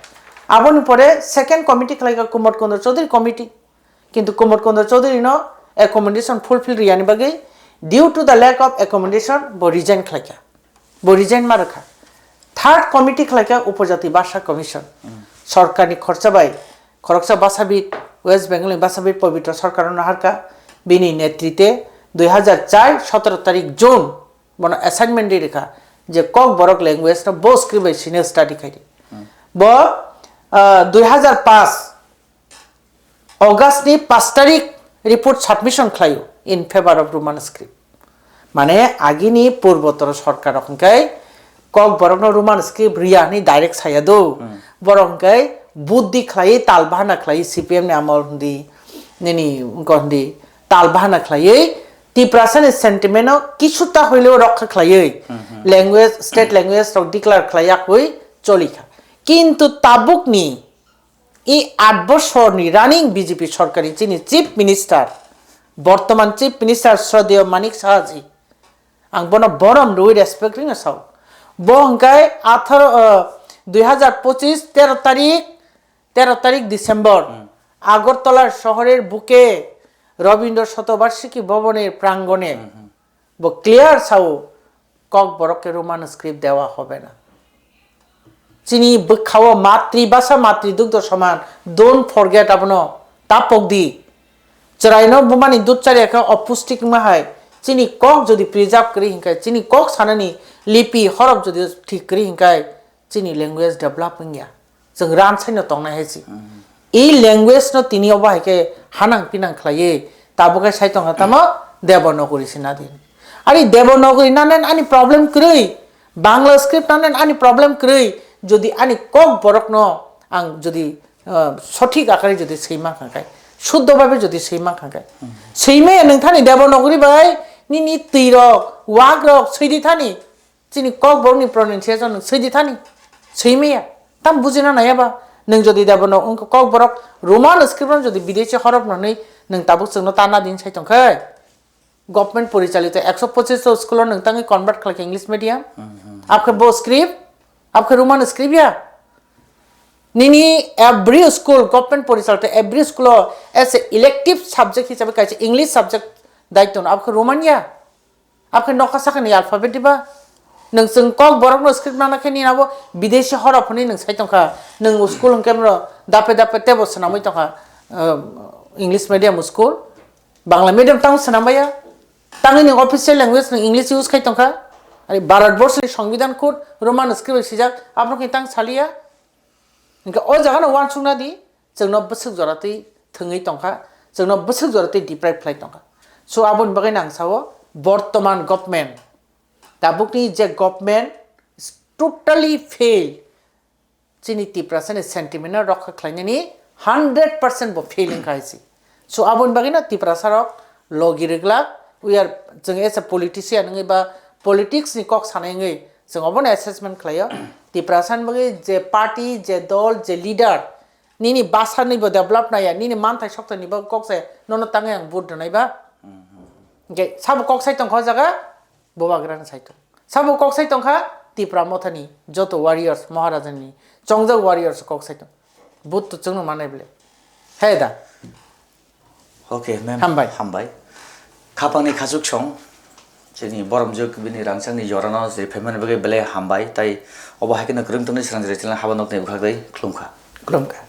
Aboni pore second committee khlaikha Kumot Kondor Chaudhary committee. Kintu Kumot Kondor Chaudhary no accommodation fulfill riyani bagwi, due to the lack of accommodation, bo resign khlaikha. Bo resign ma rwkha. Third committee khlaikha Upojati Bhasha Commission. Sorkarni khorcha bai khoroksa basabit, West Bengal ni basabit Pabitra Sarkar no harkha, bini netrite dui hazar char sotoro tarik June bono assignment ri rwkha je Kokborok language no bo script bai sino study khaidi. Bo, ah, dui hazar paanch August ni paanch tarik report submission khlaio in favor of Roman script. Mane agini purbotor sorkar rok hwnkhe Kokborokno Roman script riya hwnwi direct saya do. Borok hwnkhe buddhi khlaiwi tal bahana khlaiwi C P M ni amol hwndi nini wngkha hwndi tal bahana khlaiwi Tiprasa ni sentiment no kisuta hoilewo rokha khlaiwi language, state language rok declare khlai yakwi cholikha. Kintu tabukni I aat bosorni running B J P sorkarni chini Chief Minister, bortoman Chief Minister Shraddheya Manik Saha ji, ang bono borom rwi respect rwna sao. Bo hwnkhe atharo, uh, dui hazar pochis tero tarik, tero tarik December, Agartala shohorer buke Rabindra Shatobarshiki Bhaboner prangone. Bo clear sao, Kokborok ke Roman script dewa hobe na. Chini bwkhao matri basa matri dugdo soman. Don't forget abono. Tapok di. Chwraino bumani dud chariya khe opustik wngma hai. Chini kok jodi preserve kwrwi hinkhe, chini kok sanani lipi horok jodi thik kwrwi hinkhe, chini language develop wngya. Chwng ran saino tongnai hai se. I language no tini obo hai khe hanang pinang khlaiwi tabuk khe sai tongkha tamo Devanagari se nadi. Ani Devanagari nanen ani problem kwrwi, Bangla script nanen ani problem kwrwi, jodi ani Kokborok no ang jodi, uh, sothik akare jodi swi mankha khe, shuddho bhabe jodi swi mankha khe, swi maya nwng thani Devanagari bai nini twi rok, wak rok swi di thani. Chini Kokborokni pronunciation nwng swi di thani. Swi maya. Tam bujina naiya ba. Nwng jodi Devanagari wngkha Kokborok Roman script no jodi bideshi horop no hwnwi nwng tabuk chwngno tana din sai tongkhe. Government porichalito ekso pochis school o nwng tangwi convert khlaikha English medium. Abkhe bo script, abkhe Roman script ya. Nini every school, government porichalito every school o as a elective subject hisabe kaisa English subject daitwno, abkhe Roman ya. Abokhe nokha sakani alphabet diba? Nwng chwng kok borokno script nana khe nini abo bidesi horok hwnwi nwng sai tongkha. Nwng school hwnkhe mro dape dape tebo swnamwi tongkha, um, English medium school, Bangla medium tamo swnam baiya. Tangwi nwng official language nwng English use khai tongkha. Ari Bharat Borso ni Songbidan code Roman script bai swijak, abono khe tang saliya. Hwnkhe o jaga no uansukna di, chwngno bwswk jora twi thwngwi tongkha, chwngno bwswk jora twi deprive khlai tongkha. So aboni bagwi nang sao, bortoman government, tabukni je government is totally fail. Chini Tiprasani sentiment no rokha khlainani hundred percent bo failing kha hai se. So aboni bagwi no Tiprasa rok logi rwglak, we are, chwng as a politician wngwi ba politics ni kok sanai wngwi chwng obono assessment khlaio. Tiprasa ni bagwi je party, je dol, je leader, nini bwsani bo develop naiya, nini manthai sokthai ni bo kok se nono tangwi ang vote rwnai ba. Hwnkhe sabo kok sai tongkha o jaga, Bubagrani sai tong. Sabo kok sai tongkha Tipra Mothani joto warriors, Maharajani chongjak warriors kok sai tong. But to chwngno manai bole. He da. Okay, ma'am. Hambai. Hambai. Khapangni khachuk song. Chini boromjwk bini rangchakni jorano je phaimani bagwi belai hambai. Tai obo hai kheno kwrwng tongni sranjri chilna haba nokni bwkhak dai khulumkha. Khulumkha.